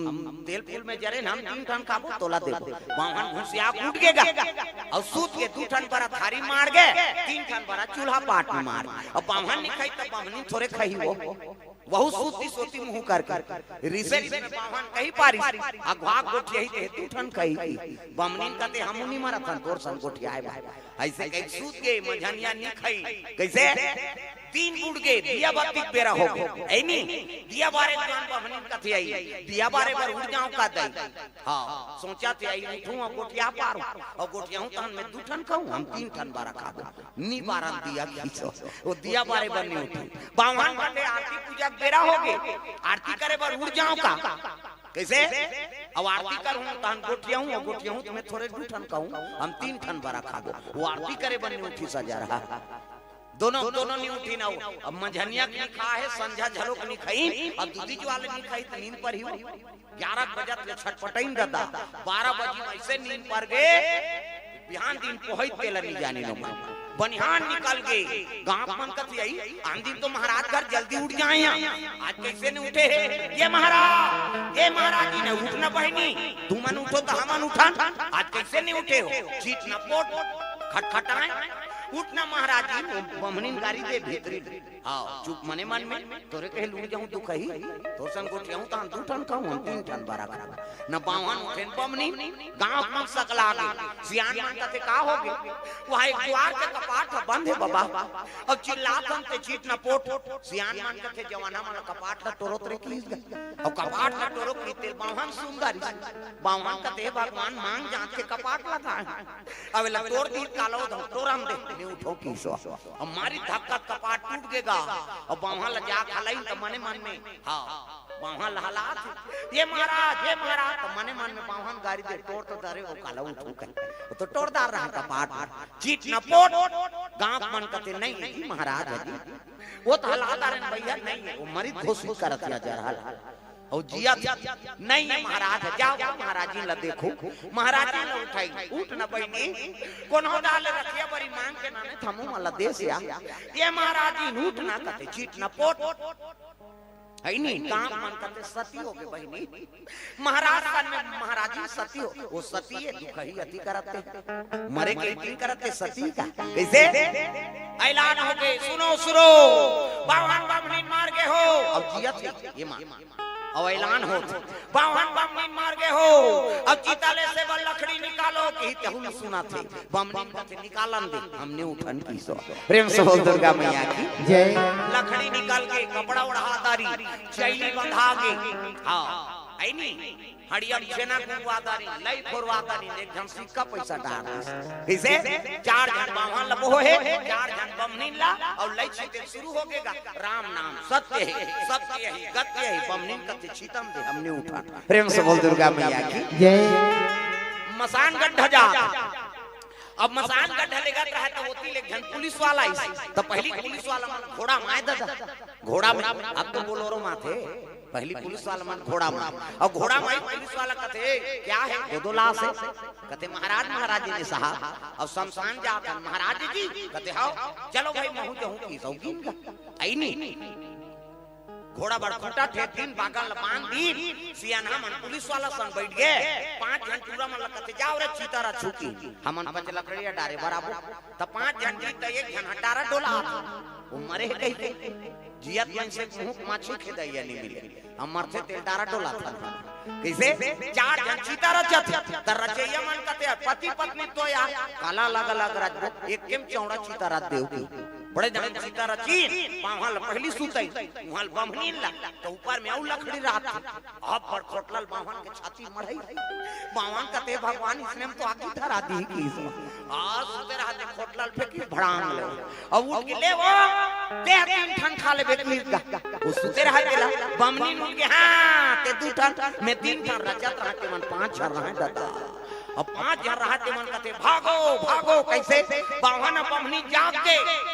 तेल फूल में जरे न, हम तीन ठन खाबो, तोला देबो। बाम्हन घुसिया के उठ गे गा, अउ सूत के दू ठन बरा थारी मांड़ गे, तीन ठन बरा चूल्हा पाट में मांड़। अब बाम्हन नी खाही त बाम्हनी थोरे खाही वो। वहू सूत दिस ओती मुंह करके। रिसे रिसे में बाम्हन कहि पारिस, अघवा के गोठियाही ते दू ठन खाही। बाम्हनी कथे, "हमू नी मरत हन तोर सन गोठियाय बर।" अइसे कहिके सूत गे, मंझनिया नी खाही। कइसे? दिन बुड़ गे, दिया बाती के बेरा हो गे। अई नी, दिया बारे जान बाम्हनी कथे अई, दिया बारे बर उठ जांव का दई। हां, सोचथे अई उठहूं अउ गोठिया पारहूं, अउ गोठियाहूं तहन मैं दू ठन खाहूं, हम तीन ठन बरा खाबो। नी बारन दिया कइसे, वो दिया बारे बर नी उठिस। बाम्हन कथे आरती पूजा के बेरा हो गे, आरती करे बर उठ जांव का? कइसे? अउ आरती करहूं तहन गोठियाहूं, अउ गोठियाहूं त मैं थोरे दू ठन खाहूं, हम तीन ठन बरा खाबो। वो आरती करे बर नी उठिस, सजा रहा। दोनों, दोनों नी उठिन। अउ अब मंझनिया के नी खाय हे, संझा घलो के नी खाही, अब दूधी जुवार ले नी खाही त नींद परही वो। ग्यारह बजत ले छटपटाइन ददा, बारह बजे में अइसे नींद पर गे, बिहान दिन पोहई तेला नी जानिन ओमन। बनिहान निकल गे, गांव के मन कथे अई, आन दिन तो महाराज घर जल्दी उठ जाय, आज कइसे नी उठे हे? "ये महाराज, ये महाराज जी ने उठ ना बहिनी, तुमन उठो त हमन उठन, आज कइसे नी उठे हो?" चीट न पोट, खटखटाय, "उठ ना महाराज जी।" वो बाम्हनी गारी दे भीतरी। हां, चुप मने मन में, तोरे कहे लूट जाहूं दुखही, तोर सन गोठियाहूं तहन दू ठन खाहूं, हम तीन ठन बरा खाहूं। न बाम्हन उठे न बाम्हनी, गांव मन सकला गे। सियान मन कथे, "का हो गे?" "वहां एक दुवार के कपाट ह बंद हे बबा, अउ चिल्लात हन ते चीट न पोट।" सियान मन कथे, "जवाना मन कपाट ल टोरत रे किहिस गा, अउ कपाट ल टोरो किहिस ते बाम्हन सुंदर।" बाम्हन कथे, "भगवान मांग जांच के कपाट ल काय, अब एला टोर दिही काला धम टोरन दे, नी उठंव कइसे।" अब मारिस धक्का त कपाट टूट गे गा। अब बाम्हन ल जाके हलाइन त मने मन में, हां, बाम्हन ल हलात हे, "ये महाराज, ये महाराज," त मने मन में बाम्हन गारी दे, "टोर तो डरे हो, काला उठहूं कहे।" वो तो टोर डारे रहा कपाट। चीट न पोट, गांव के मन कथे, "नहीं, ये महाराज हे जी, वो तो हलात हे रे भइया, नहीं हे, वो मारिस घोषित करत हे जरहल।" अउ जियत हे, "नहीं, ये महाराज हे, जाव, जाव, महाराजिन ल देखव।" महाराजिन ल उठाय, "उठ न बहिनी, कोनो डाले रखिया बरी मांग के लाने, थमू मन ल देस या।" "ये महाराजिन, उठ ना," कथे, "चीट न पोट।" हे नी, गांव मन कथे, "सती हो गे बहिनी, महाराज सन में महाराजिन सती हो।" वो सती हे, दुखही अति करत हे, मरे के इतनी करत हे सती का। कइसे? ऐलान हो गे, सुनो, सुनो, बाम्हन बाम्हनिन मार गे हो। अब जियत हे, ये मां। अब ऐलान होत हे, "बाम्हन बाम्हनिन मार गे हो, अब चिता लेसे बर लकड़ी निकालो," किहिस तेहू नी सुनत हे। बाम्हनिन कथे, "निकालन दे, हम नी उठन कइसे।" प्रेम से बोल दुर्गा मैया की जय। लकड़ी निकल गे, कपड़ा ओढ़ा डारिस, चइली बंधा गे। हां, हे नी? हड़िया म छेना गुंगवा डारिस, लई फोरवा डारिस, एक झन सिक्का पइसा डार दिस। कइसे? चार झन बाम्हन ल बोहे, चार झन बाम्हनिन ल, अउ लई छींटे शुरू हो गे गा, "राम नाम सत्य हे, सत्य ही गत्य हे।" बाम्हनिन कथे, "छींटन दे, हम नी उठन।" प्रेम से बोल दुर्गा मैया की जय। मसान गड्ढा जात अब मसान गड्ढा लेगत रहा त ओती ले एक झन पुलिस वाला आइस। त पहिली पुलिस वाला मन घोड़ा म आय ददा, घोड़ा में, अब तो बोलोरो म आथे, पहिली पुलिस वाला मन घोड़ा म। अउ घोड़ा म आइस पुलिस वाला कथे, "क्या है?" "दो दो लाश है।" कथे, "महाराज, महाराज जी ने साहब, अब शमशान जात हन।" "महाराज जी?" कथे, "हव।" "चलो भाई, महूं जहूं की सौगीन का।" अइनी घोड़ा बड़ खूंटा ठेक दिन, बागन ल बांध दिन, सियान हमन पुलिस वाला संग बइठ गे। पांच झन टूरा मन ल कथे, "जाव रे, चिता रच छुकी।" हमन पच लकड़िया डारे बराबर। त पांच झन जीत, त एक झन ह डारा डोला। वो मरे हे कहिथे। जियत मनसे के मुंह माछी खेदइया नी मिले। हम मरथे तेल डारा डोला था। कइसे? चार झन चिता रचत हे। त रचइया मन कथे, "पति पत्नी तो यार, काला अलग अलग रचबो, एके म चौड़ा चिता रच देव।" बड़े झन चिता रचिन, बाम्हन ल पहिली सुतई, उहां ल बम्हनीन ला, त ऊपर में अउ लकड़ी रात। अब बड़ खोटलल बाम्हन के छाती मढ़ई। बाम्हन कथे, "भगवान, इसने म तो आगी धरा दी कि इसमें।" आ, सुते रहते खोटलल फेंकी भड़ांग ले। अब उठ के, "ले वो, ते तीन ठन खा लेबे कि का।" वो सुते रहते ला, बम्हनीन उठ के, "हां, ते दू ठन, मैं तीन ठन।" रचत रहते मन पांच झन रहे ददा। अब पांच झन रहा, ते मन कथे, "भागो, भागो।" कइसे? बाम्हन अउ बम्हनीन जाग गे।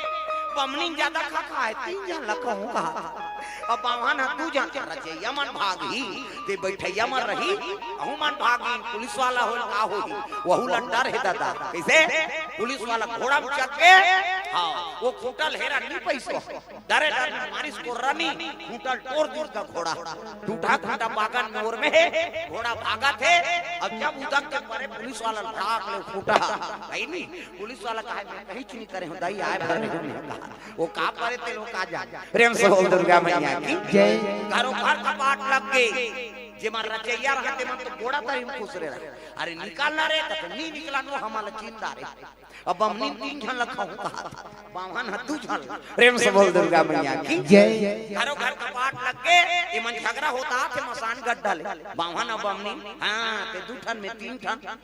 बम्हनीन जादा खा खाय, तीन झन ल कहूं कहा। अब बाम्हन ह दू झन, रचइया मन भागही, ते बइठइया मन रही, अहू मन भागही, पुलिस वाला होय का होही, वहू ल डर हे ददा। कइसे? पुलिस वाला घोड़ा म चढ़ के, हां, वो खूंटा ल हेरा नी पइस। डरे डर में मारिस कोर्रा नी, खूंटा ल टोर दिस का घोड़ा। टूटा खूंटा बागन में ओर में हे, घोड़ा भागत हे। अब जब उदक के परे पुलिस वाला ल भड़ाक ले खूंटा, अइनी, पुलिस वाला कहे, "मैं कहींच नी करे हंव, दई आय भर नहीं हंव," कहा। वो का परे तेल वो का जान। प्रेम से बोल दुर्गा मैया की जय। घरो घर कपाट लग गे, जेमन रचइया रहते मन तो गोड़ा तरी म खुसरे रहे। "अरे निकल ना रे," कथे, "नी निकलन वो, हमला चिन डारे।" अब बम्हनीन तीन झन ल खाहूं कहा, बाम्हन ह दू झन ल। प्रेम से बोल दुर्गा मैया की जय। घरो घर कपाट लग गे, एमन झगरा होत हे मसान गड्ढा ले। बाम्हन अउ बम्हनीन, हां, ते दू ठन में तीन ठन।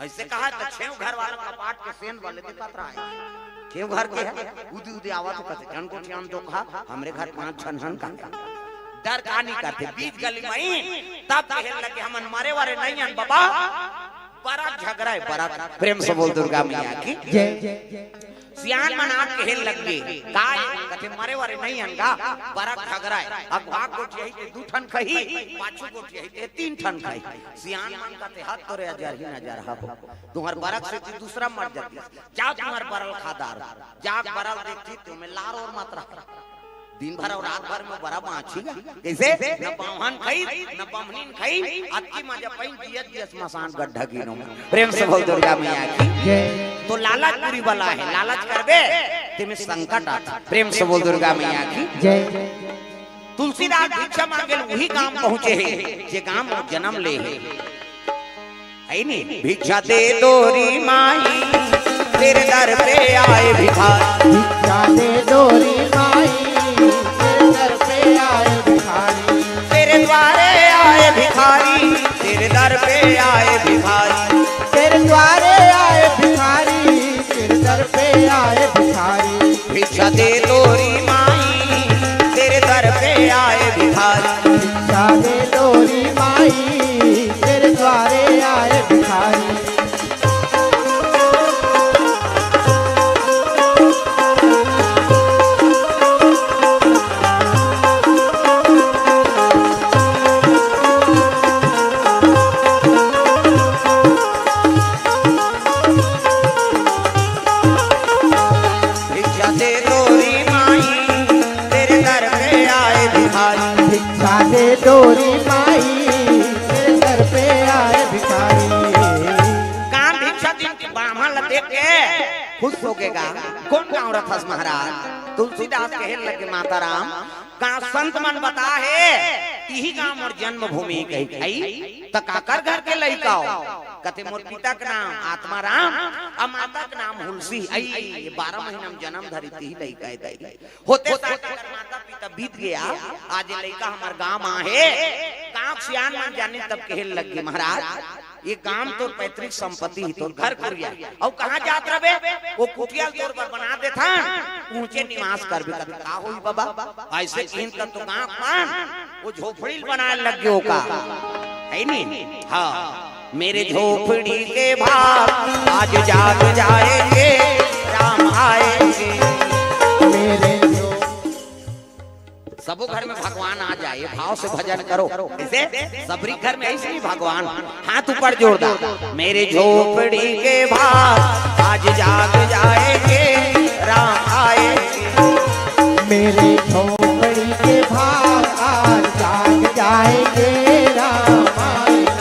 अइसे कहा त छेव घर वाला कपाट के सेंध वाले दिखत रहा हे। छेव घर के हे, उदी उदी आवत हे कथे, "झन गोठियान दो कहा, हमरे घर पांच झन हन का।" डर का नी करथे, बीच गली मइँ, तब कहे लगे, "हमन मरे वरे नइ हन बबा।" बड़ा झगरा हे, बड़ा। प्रेम से बोल दुर्गा मैया की जय। सियान मन आके हेल लग गे, "काय?" कथे, "मरे वरे नइ हन गा, बड़ा झगरा हे। अगवा गोठियाही ते दू ठन खही, पाछू गोठियाही ते तीन ठन खही।" सियान मन कथे, "हद तोरे अजर ही नजर हबो, तुंहर बरक से ती दूसरा मर जाती, जा तुंहर बरल खा डार, जा बरल देखती, तुम्हें लार और मत रख।" दिन भर अउ रात भर में बरा बांची गा। कइसे? न बाम्हन खई, न बम्हनीन खई, अतकी मजा पइन जियत जियत मसान गड्ढा गिनो। प्रेम से बोल दुर्गा मैया की जय। तो लालच बुरी बला हे, लालच करबे, तेमे संकट आथे। प्रेम से बोल दुर्गा मैया की जय। तुलसीदास भिक्षा मांगे ल उही गांव पहुंचे हे, जे गांव म जनम ले हे। है नी? भिक्षा दे दो री माई, तेरे दर पे आए भिखारी। भिक्षा दे दो री माई, तेरे दर पे आए भिखारी। तेरे द्वारे आए भिखारी, तेरे दर पे आए भिखारी। तेरे द्वारे आए भिखारी, तेरे दर पे आए भिखारी। भिक्षा दे दो री माई, तेरे दर पे आए भिखारी। भिक्षा दे दो री माई, तेरे द्वारे आए भिखारी। भिक्षा दे दो री माई, तेरे दर पे आए भिखारी। भिक्षा दे दो री माई, तेरे दर पे आए भिखारी। गांव भिक्षा दिन के बाम्हन ल देख के खुश हो गे गा। कोन गांव रथस महाराज? तुलसीदास कहे लगे, माता राम, गांव संत मन बता हे, इही गांव मोर जन्मभूमि कही। त काकर घर के लइका हो? कथे, मोर पिता के नाम आत्माराम, अउ माता के नाम हुलसी। अई, ये बारह महीना में जन्म धरी, तिही लइका हे दाई। होते साथ अगर माता पिता बीत गया, आज ये लइका हमर गांव म आहे, गांव के सियान मन जानिन तब कहे लग गे, महाराज, ये गांव तोर पैतृक संपत्ति ही, तोर घर कुरिया, अउ कहां जात रबे? वो कुटिया ल तोर बर बना देथन, उहचे निवास करबे। कथे, का होही बाबा? अइसे किहिन त तो गांव मन वो झोपड़ी ल बनाए लग गे ओका, है नी? हां। मेरे झोपड़ी के भाग आज जाग जाएंगे, राम आएंगे। मेरे झो- सबो घर में भगवान आ जाए, भाव से भजन करो। कैसे? सबरी घर में ऐसे ही भगवान। हाथ ऊपर जोरदार। मेरे झोपड़ी के भाग आज जाग जाएंगे, राम आएंगे। मेरे झोपड़ी के भाग आज जाग जाएंगे, राम आएंगे।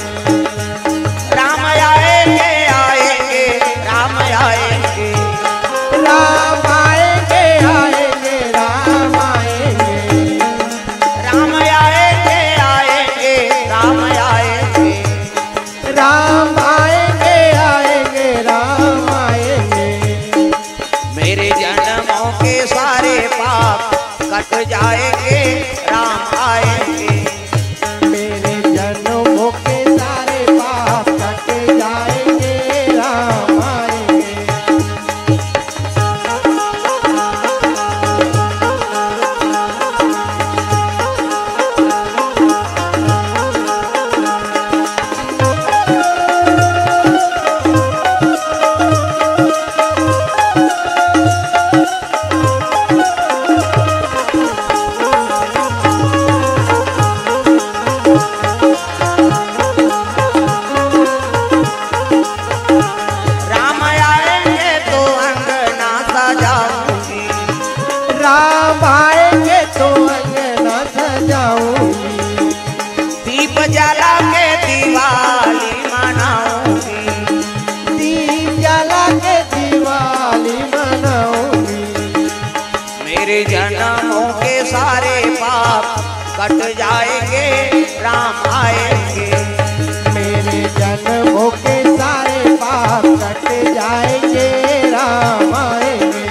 राम आएंगे, आएंगे, राम आएंगे। राम आएंगे, आएंगे, राम आएंगे। राम आएंगे, आएंगे, राम आएंगे। राम आएंगे, आएंगे, राम आएंगे। मेरे जन्मों के सारे पाप कट जाएंगे, राम आएंगे। मेरे जन्मों के सारे पाप कट जाएंगे, राम आएंगे। राम आएंगे तो अंगना सजाऊंगी। राम आएंगे तो अंगना सजाऊंगी। दीप जला के दिवाली मनाऊंगी। दीप जला के दिवाली मनाऊंगी। मेरे जन्मों के सारे पाप कट जाएंगे, राम आएंगे। मेरे जन्मों के सारे पाप कट जाएंगे, राम आएंगे।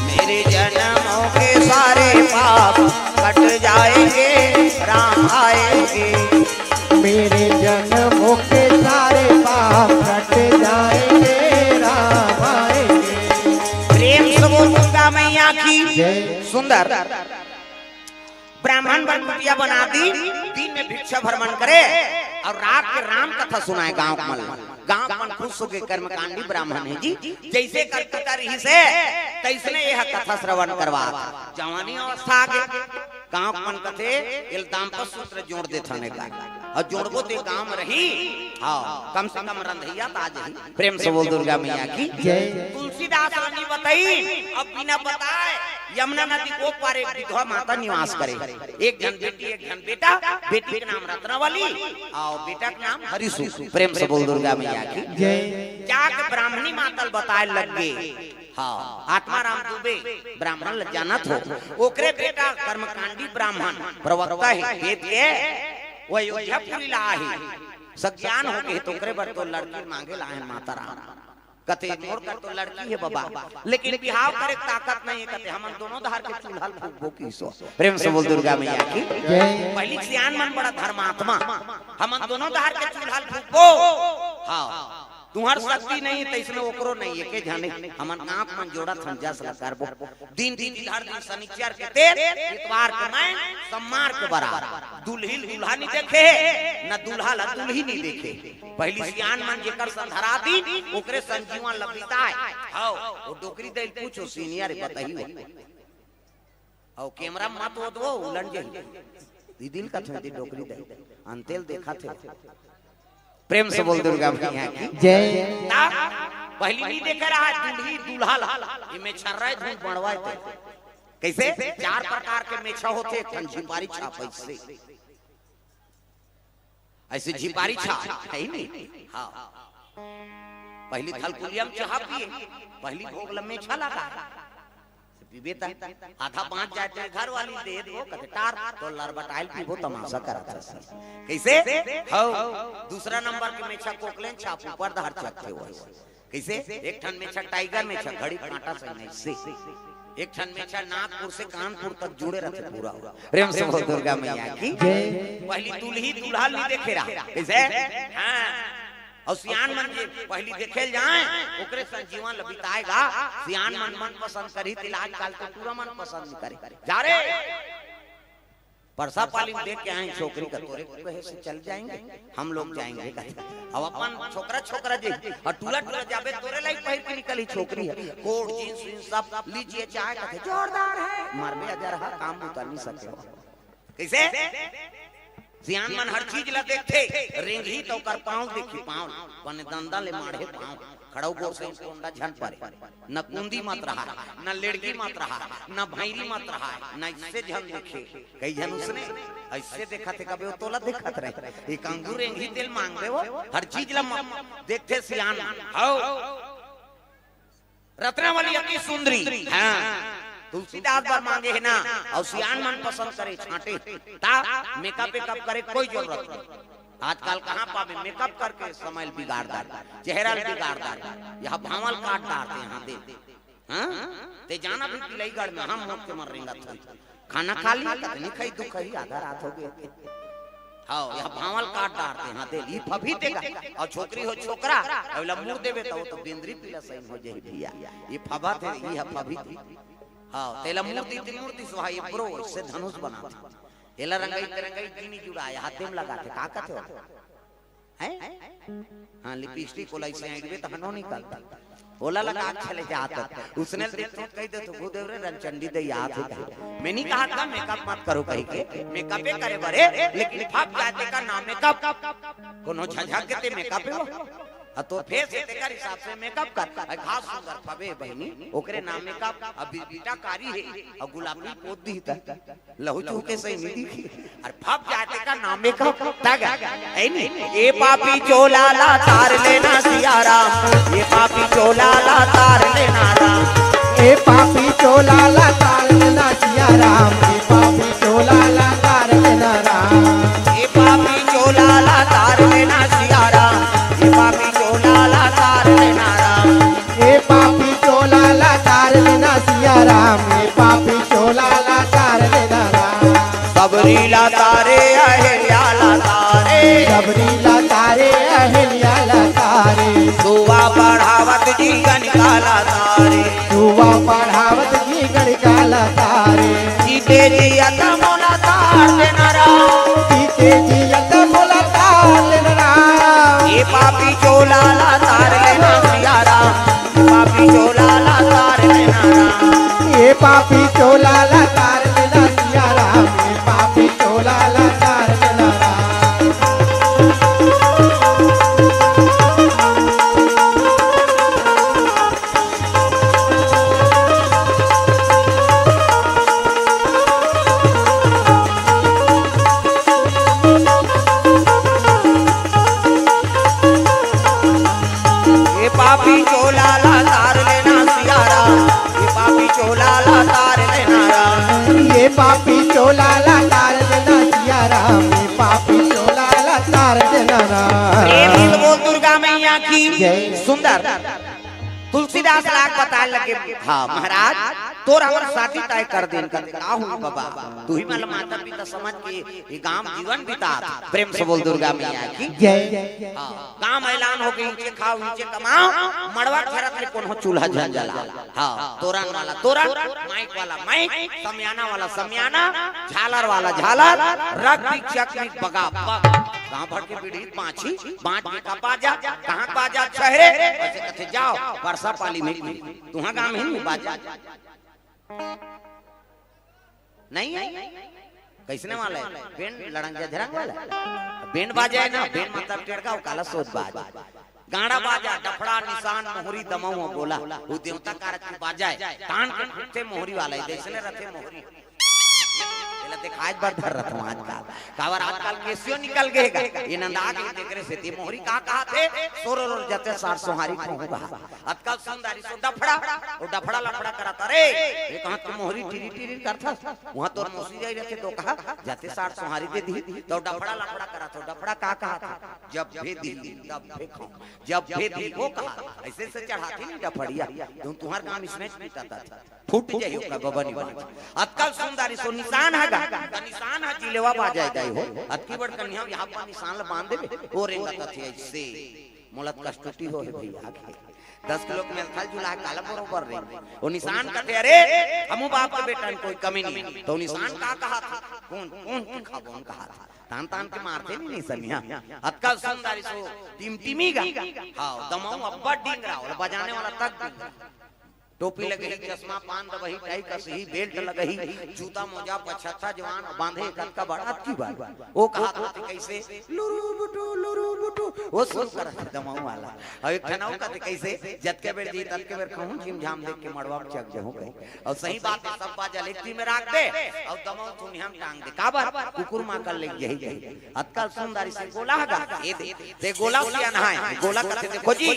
मेरे जन्मों के सारे पाप कट जाएंगे, राम आएंगे। मेरे जन्मों के सारे पाप कट जाएंगे, राम आएंगे। प्रेम से बोल दुर्गा मैया की जय। सुंदर। ब्राह्मण बर कुटिया बना दी, दिन में भिक्षा भ्रमण करे और रात के राम कथा सुनाए गांव के मन। गांव के मन खुश होके, कर्मकांडी ब्राह्मण हे जी, जैसे कर पिता रहिसे तैसने यह कथा श्रवण करवा। जवानी अवस्था आगे, गांव के मन कथे, एल दाम्पत्य सूत्र जोड़ देथन एकर। अउ जोड़बो ते काम रही। हाँ, कम से कम रंधइया त आ जाही। प्रेम से बोल दुर्गा मैया की जय। तुलसीदास रानी बताई, अब बिना बताए यमुना नदी को पार एक विधवा माता निवास करे। एक झन बेटी, एक झन बेटा, बेटी के नाम रत्नावली अउ बेटा के नाम हरिसु। प्रेम से बोल दुर्गा मैया की जय। जाके ब्राह्मणी माता ल बताए लग गे। हाँ, आत्माराम दुबे ब्राह्मण ल जानत हो, ओकरे बेटा कर्मकांडी ब्राह्मण प्रवक्ता हे वेद के, वो अयोध्यापुरी ला हे, सज्ञान हो गे, तो ओकरे बर तो लड़की मांगे ला हे माता राम। कथे, "मोर कर तो लड़की हे बाबा, लेकिन बिहाव करे के ताकत नहीं हे।" कथे, "हमन दोनों धार के चूल्हा ल फूकबो किसो।" प्रेम से बोल दुर्गा मैया की जय। पहिली सियान मन बड़ा धर्मात्मा, "हमन दोनों धार के चूल्हा ल फूकबो।" हाँ। तुहर शक्ति नहीं, तइसने ओकरो नहीं, एके झने हमन आंख मन जोड़त हन, जस ल करबो। दिन दिन, हर दिन, शनिचर के तेल, इतवार के मैं, सोमवार के बरा। दुल्ही ल दूल्हा नहीं देखे, न दूल्हा ल दुल्ही नहीं देखे। पहिली सियान मन जेकर संग धरा दिन, ओकरे संग जीवन ल बिताए। हव, वो डोकरी दई ल पूछो, senior बताही वो। अउ camera मत वो दो, उलन जाही। दीदी ल कथे, "दी डोकरी दई, अंते ल देखथे।" प्रेम से बोल दुर्गा मैया की जय। ता पहिली नहीं देखे रहा, दूल्ही दूल्हा ला, ये मेछर्रा धुन बड़वा हे। कैसे? चार प्रकार के मेछा होथे, एक ठन झिपारी छाप ऐसे। ऐसे झिपारी छाप, हे ही नहीं? हाँ। पहिली थलकुलिया म चाहा पिए, पहिली भोग ल मेछा लगा। पीबे त आधा बाँच जाए, तेरे घर वाली दे दो, कथे, "टार, तो लरबटाइल पीबो, तमाशा करत हस।" कैसे? हौ, दूसरा नंबर के मेछा कोकलेन छाप ऊपर धार चकथे वैसे। कैसे? एक ठन मेछा tiger मेछा, घड़ी कांटा से नहीं से। एक ठन मेछा नागपुर से कानपुर तक जुड़े रहते पूरा। प्रेम से बोल दुर्गा मैया की जय। पहली दुल्ही दुल्हा नहीं देखे रहा। कैसे? हाँ। अउ सियान मन के पहली देखे ल जाए, ओकरे संग जीवन ल बिताए गा। सियान मन मन पसंद करही, तिला आजकल तो पूरा मन पसंद नहीं करे। जा रे, परसा पाली में देख के आए छोकरी का, तोरे कहे से चल जाएंगे, हम लोग जाएंगे कहते। अब अपन छोकरा छोकरा जी, और टूला टूला जाबे तोरे लाई पहिर के निकली छोकरी है, कोट जींस वींस सब लीजिए चाहे कहते जोरदार है, मार में अगर हा काम उतर नहीं सके हो। कैसे? सियान मन हर चीज ला देखथे, रेंगही तो ओकर पाँव देखी, पाँव, बने दंदा ले माढ़े पाँव, खड़ऊ गोर से कोंडा झन परे, न कुंदी मत रहा, न लेड़गी मत रहा, न भैरी मत रहा, न इससे झन देखे। कई झन उसने ऐसे देखा थे, कबे वो तोला देखत रहे, एक अंगूर रेंगही तेल मांग दे वो, हर चीज ला म-, देखथे सियान मन। हौ। रत्नावली अति सुंदरी, हाँ, तुलसीदास बर मांगे हे ना, अउ सियान मन पसंद करे छांटे, ता मेकअप वेकअप करे कोई जरूरत नहीं। आजकल कहाँ पावे, मेकअप करके समय ल बिगाड़ डार, चेहरा ल बिगाड़ डार, यह भांवल काट डारथे, हाँ दे, हाँ, ते जाना भी पिलईगढ़ में हम मोट के मर रेंगत हन। खाना खा लिया, कतनी खाई, दू खाई, आधा रात हो गए। हाँ, यह भांवल काट डारथे, हाँ, दे, ई फभी तेगा। अउ छोकरी हो छोकरा, अउ ला मुड़ देबे त वो तो बेंदरी पीला सही हो जाही भैया। ये फबा थे, ये ह फभी थे। हाँ, तेला मुड़ दी, ती मुड़ दी, सो हा, ये ब्रो, इससे धनुष बनाथे। एला रंगई ते रंगई, तीनी जुड़ाए, हाथे में लगाथे, का कथे हो? हैं? हाँ, लिपस्टिक ओला इसे ऐंठबे त हनो निकलता। ओला लगा के चले जात। उसने देख तो कही दे तो, "गुरुदेव रे, रंचंडी दे याद है।" मैं नहीं कहा था मेकअप मत करो कही के, मेकअपे करे बरे, लेकिन फब जाते का नाम मेकअप। कोनो झझक के ते मेकअप हो? आ तो फेस है तेकर हिसाब से मेकअप कर। आ घास सुंदर फबे बहिनी, ओकरे नाम मेकअप। अभी बेटा कारी है, और गुलाबी पोत दी था। लहू चूके सही नहीं दिखी। अरे फब जाते का नामे का तग। है नी? ए पापी चोला ला तार लेना सिया राम, ए पापी चोला ला तार लेना राम। ए पापी चोला ला तार लेना सिया राम, ए पापी चोला ला तार लेना राम। ए पापी चोला ला तार लेना सिया राम, ए पापी चोला ला तार लेना राम। ए पापी चोला ला तार लेना सिया राम, ए पापी चोला ला तार लेना राम। सबरी ला तारे अहिल्या ला तारे। सबरी ला तारे अहिल्या ला तारे। सुवा पढ़ावत जी गणिका ला तारे। सुवा पढ़ावत जी गणिका ला तारे। जीते जियत मोला तार देना राम। जीते जियत मोला तार लेना राम। ए पापी चोला ला तार लेना सिया राम। ए पापी चोला ला तार लेना राम। ए पापी चोला ला तार लेना सिया राम। ए पापी चोला ला तार लेना राम। ए पापी चोला ला तार लेना सिया राम, ए पापी चोला ला तार लेना राम। ए पापी चोला ला तार लेना सिया राम, ए पापी चोला ला तार लेना राम। प्रेम से बोल दुर्गा मैया की जय। सुंदर। तुलसीदास लाग बताए लगे, हाँ महाराज, तोर हमर शादी तय कर देन कर, का हुई बाबा? तू ही मतलब माता पिता समझ के ये गांव जीवन बिता। प्रेम से बोल दुर्गा मैया की जय। हाँ, गांव ऐलान हो गई, इनके खाओ, इनके कमाओ, मड़वा घरत ले कोनो चूल्हा झन जला। हाँ, तोरन वाला तोरन, माइक वाला माइक, समियाना वाला समियाना, झालर वाला झालर, रग भी चकनी बगा बग। गांव भर के पीढ़ी बांची, बांच के का बाजा, कहाँ बाजा? शहरे। ऐसे कथे जाओ, परसा पाली में तुहा गांव ही में बाजा। नहीं है? कैसने वाला है? बैंड लड़ंग जझरंग वाला? बैंड बाजा है ना, बैंड मतलब टेड़का, वो काला सोच बाज। गाड़ा बाजा, डफड़ा, निशान, मोहरी, दमऊ, गोला, वो देवता कारक की बाजा है। तान के फूटते मोहरी वाला है, जैसने रथे मोहरी। एला दिखाए बर धर रथों आजकल। काबर आजकल केसियो निकल गए गा। ये नंदा के तेकरे से ते मोहरी का कहा थे? सोर रोर जते सार सोहारी कहूँ कहा। अतका सुंदरी सो डफड़ा, वो डफड़ा लफड़ा करत, अरे, ये कहाँ के मोहरी टिरी टिरी करथस? वहाँ तोर मौसी जाई रहते तो कहा, जाते सार सोहारी दे दी, तो डफड़ा लफड़ा करत हो, डफड़ा का कहा था? जब भे दी, तब भे खाऊं। जब भे दी, वो कहा, ऐसे से चढ़ाती नहीं डफड़िया, तुम तुम्हार काम इसमें पीटा था। फूट जाई ओकर बबनी बांच। अतका सुंदरी सो निशान है गा, त निशान है जिलेवा बाजाए दाई हो। अतकी बड़ कन्या यहाँ पर निशान ल बांध देबे, वो रेंगत अथे ऐसे। मोला कस्तूरी हो हे भैया के। दस किलो के मेलथल जुला हे, काला बरोबर रे। वो निशान कथे, "अरे, हमू बाप के बेटा में कोई कमी नहीं।" तो निशान का कहा था? कौन, कौन की खाबो, कौन कहा था? तान तान के मारथे नहीं निसनिया। अतका सुंदर सो टिमटिमी गा। हाँ, दमाऊ अब्बड़ डिंगरा, ओला बजाने वाला तक डिंगरा। टोपी लगही, चश्मा, पान दबही, टाई कसही, बेल्ट लगही, जूता मोजा, पछत्ता, जवान बांधे, कतका बड़ा अतकी बार। वो कहा था कइसे, "लुरु बुटु, लुरु बुटु।" वो शुरू करत हे दमाऊ वाला। अउ एक ठन अउ कथे कइसे, "जतके बेर जी, ततके बेर कहूँ, झिम झाम देख के मड़वा में चक जहूँ कही।" अउ सही बात हे, सब बाजा लेगती में राख दे, अउ दमाऊ थुनिया में टांग दे। काबर? कुकुर माकर लेग जही कही। अतका सुंदर से गोला हगा, ये दे, ते गोला सियान हे, गोला कथे, "देखो जी,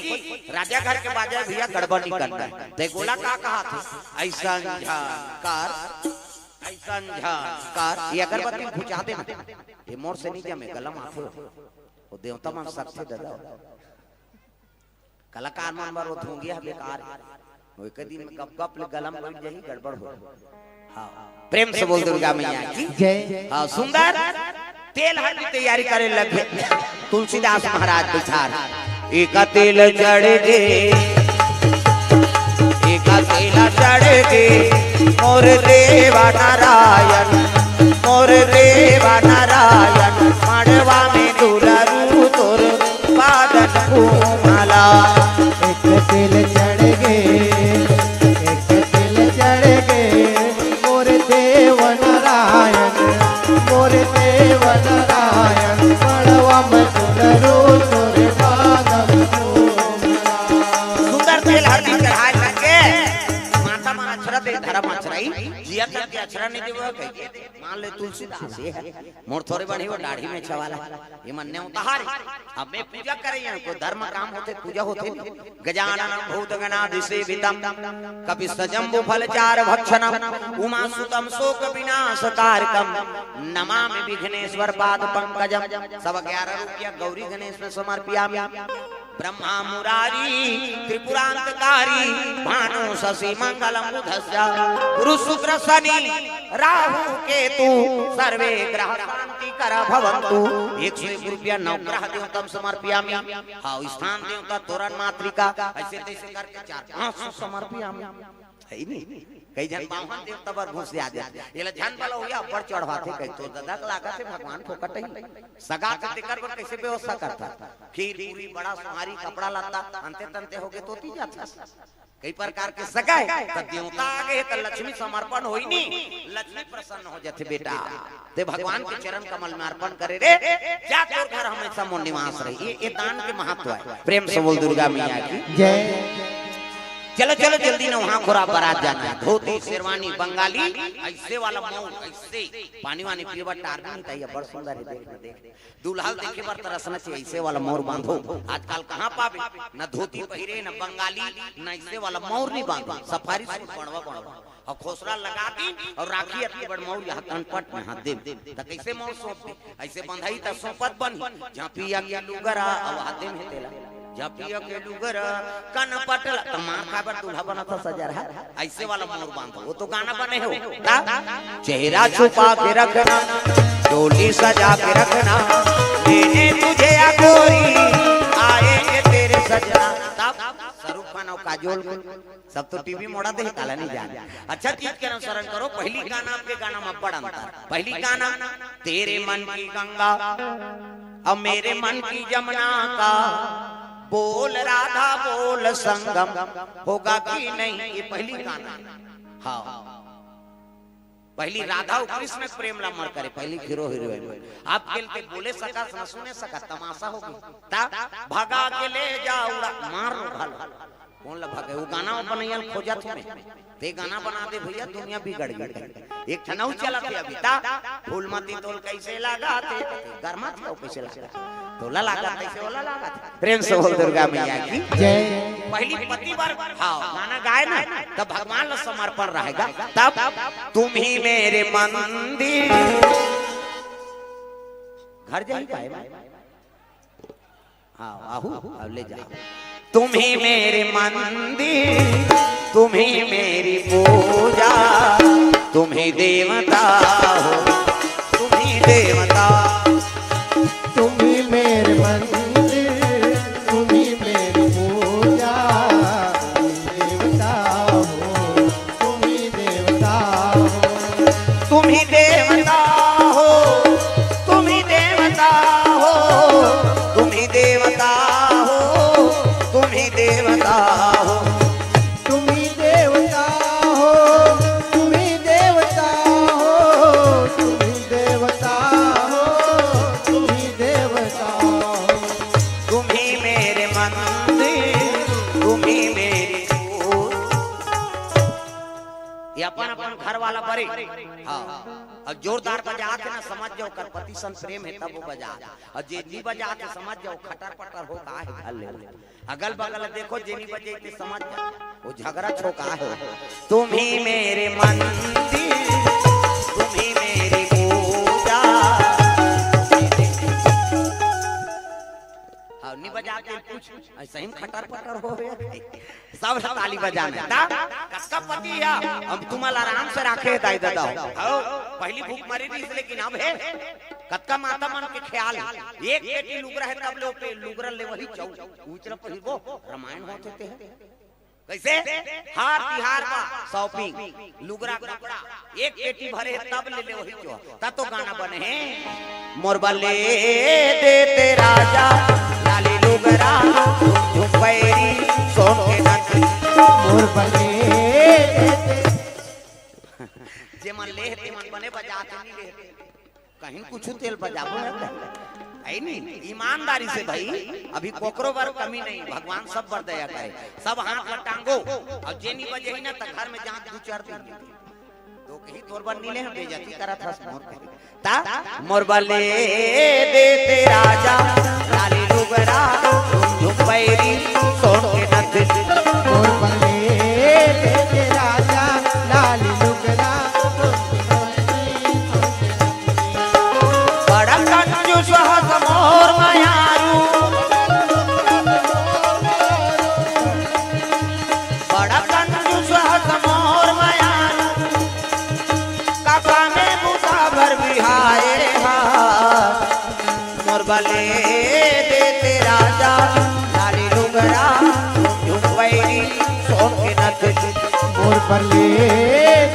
राजा घर के बाजा हे भैया, गड़बड़ नहीं करना हे।" ते गोला का कहा था? "अइसन झन कर, अइसन झन कर।" ये अगरबत्ती बुझा देना, ये मोर से नहीं जमे, गलम आथे हो। वो देवता मन सकथे दादा। कलाकार मन बर वो धुंगिया बेकार हे। वो एक दिन में गप गप ले गलम बैठ जाही, गड़बड़ हो। हाँ, प्रेम से बोल दुर्गा मैया की। जय। हाँ, सुंदर तेल हर की तैयारी करे लगे। तुलसीदास महाराज बिचार, "एका तेल चढ़ गे, एका तेल चढ़ गे, मोर देवा नारायण, मोर देवा नारायण, मड़वा में दुलरू तोर पादन घूमला।" एक तेल चढ़ गे, एक तेल चढ़ गे, मोर देव नारायण, मोर देव नारायण, मड़वा में दुलरू तोर पादन घूमला। सुंदर तेल हरदी चढ़ाए लगे, माथा मन अछरा दे, धरम अछराई, जिया करके अछरा नहीं देवो कहिके। मान ले तुलसीदास ये हे, मोर थोरे बनी वो दाढ़ी में छवाला। ये मन नेवताहार हे। अब मैं पूजा करे यहाँ, कोई धर्म काम होथे, पूजा होथे नहीं। गजानन भूत गणादि सेवितम, कपित्थ जम्बू फल चार भक्षणम, उमा सुतम शोक विनाश कारकम, नमामि विघ्नेश्वर पाद पंकजम। सब ग्यारह रुपया गौरी गणेश में समर्पियामि। ब्रह्मा मुरारी त्रिपुरांतकारी, भानु शशि मंगलम बुधस्य, गुरु शुक्र शनि राहु केतु, सर्वे ग्रह शांति कर भवंतु। एक सौ एक रुपया नवग्रह देवतम समर्पियामि। हाँ, स्थान देवता तोरण मातृका, ऐसे तैसे करके चार पाँच सौ समर्पियामि। हे नहीं, कई झन बामन देवता बर घुस जाथे। एला झन बला होया, अब्बड़ चढ़वाथे, कही तो दादा के लागत हे भगवान फोकट ही। सगा के तेकर बर कैसे व्यवस्था करता? खीर, पूरी, बड़ा, सोहारी, कपड़ा लत्ता, अंते तंते होगे तो ती जाता। कई प्रकार के सगा हे, त देवता आगे हे, त लक्ष्मी समर्पण होई नी, लक्ष्मी प्रसन्न हो जाथे बेटा। ते भगवान के चरण कमल में अर्पण करे रे, जा तोर घर हमेशा मोर निवास रही। ये, ये दान के महत्व हे। प्रेम से बोल दुर्गा मैया की। जय। चलो, चलो, जल्दी नहा खोर के बरात जाना हे। धोती, शेरवानी, बंगाली, ऐसे वाला मौर, ऐसे पानी वानी पीवा, टार भी नहीं चाहिए, बड़ सुंदर हे, देख, देख। दूल्हा ल देखे बर तरसना चाहिए, ऐसे वाला मौर बांधो। आजकल कहाँ पाबे, न धोती पहिरे, न बंगाली, न ऐसे वाला मौर नहीं बांधो, सफारी सूट बनवा बनवा। अउ खोसरा लगा दिन अउ राखी अतके बड़ मौर यहाँ कनपट में हाथ दे, त कैसे मौर सौंप दे? ऐसे बंधाई त सौंपत बनी, झांपिया के लुगरा अउ हाथ दे में तेला, झांपिया के लुगरा कनपट ला, त मार खाए बर दूल्हा बनत हे सजरहा। ऐसे वाला मौर बांधो, वो तो गाना बने हो। ता? चेहरा छुपा के रखना, डोली सजा के रखना, लेने तुझे या गोरी, आएंगे तेरे सजना। तब शाहरुख खान और काजोल के सब तो टीवी मोड़ा दे, काला नहीं जाने। अच्छा चीज के अनुसरण करो, पहली गाना आपके गाना में बड़ा अंतर। पहली गाना, तेरे मन की गंगा, अब मेरे मन की जमुना का, बोल राधा बोल संगम, होगा कि नहीं, ये पहली गाना हे। हाँ, पहली राधा अउ कृष्ण के प्रेम ला अमर करे, पहली हीरो हीरोइन। अब के ल ते बोले सकस, न सुने सकस, तमाशा हो गे। ता भगा के ले जा उड़ा, मार लो भालो। कौन ला भगे? वो गाना बनैया ल खोजत हूँ मैं। ते गाना बना दे भैया, दुनिया बिगड़ गई। एक ठन अउ चलत हे अभी ता, फूलमती तोल कैसे लगा थे, गरमा थे, कैसे लगा थे? तोला लागत हे, ओला लागत हे। प्रेम से बोल दुर्गा मैया की। जय। पहली पति बर, हाँ, गाना गाए ना, तब भगवान ला समर्पण रहेगा। तब तुम ही मेरे मंदिर, घर जाई पाए ना। हाँ, आहू, अब ले जाओ। तुम ही मेरे मंदिर, तुम ही मेरी पूजा, तुम ही देवता हो, तुम ही देवता। तुम ही मेरे मंदिर, तुम ही देवता हो, तुम ही देवता हो। तुम ही देवता हो, तुम ही देवता हो, तुम ही देवता हो, तुम ही देवता हो। तुम ही मेरे मंदिर, तुम ही मेरी पूजा। ये अपन अपन घर वाला बरे। हाँ। अउ जोरदार बजात हे ना, समझ जाव, ओकर पति संग प्रेम हे, तब वो बजात हे। अउ जे नी बजात हे, समझ जाव, खटर पटर हो का हे घर ले। अगल बगल देखो, जे नी बजे ते समझ जाव, वो झगरा छोका हे। तुम ही मेरे मंदिर, तुम ही मेरी पूजा। हाँ, नी बजात हे कुछ, अइसे ही खटर पटर हो गया। सब ताली बजाना। ता कतका पति हे, अब तुम्हारा आराम से राखे हे दाई ददा हो। हव, पहली भूख मरे रहिस, लेकिन अब हे। कतका माता मन के ख्याल हे, एक पेटी लुगरा हे, तब ले पे लुगरा लेवही चाहू। उचरा पहिरबो, रामायण होथे ते हे। कइसे? हर तिहार बर shopping, लुगरा कपड़ा, एक पेटी भरे हे, तब ले लेवही चाहू। त तो गाना बने हे, मोर बर ले देते राजा, लाली लुगरा, झुम पैरी, सोन के नथनी। मोर बर ले देते। जे मन ले हे, ते मन बने बजात हे, नी ले हे, कहीं कुछ तेल बजाबो ना कहीं। हे नी? ईमानदारी से भाई, अभी कोकरो बर कमी नहीं, भगवान सब बर दया करे, सब हाथ ला टांगो। अउ जे नी बजे ही ना, त घर में जांच दू चार दिन। तो कहीं तोर बर नी ले हे, बेइज्जती करत हस मोर कहे। ता मोर बर ले देते राजा, लाली लुगरा, झुम पैरी, सोन के नथनी। मोर बर ले देते राजा, लाली लुगरा, बड़ा कंजूस हस मोर मयारू। बड़ा कंजूस हस मोर मयारू। काका में बूता बर बिहाए हा। मोर बर ले देते राजा, लाली लुगरा, झुम पैरी, सोन के नथनी। मोर बर ले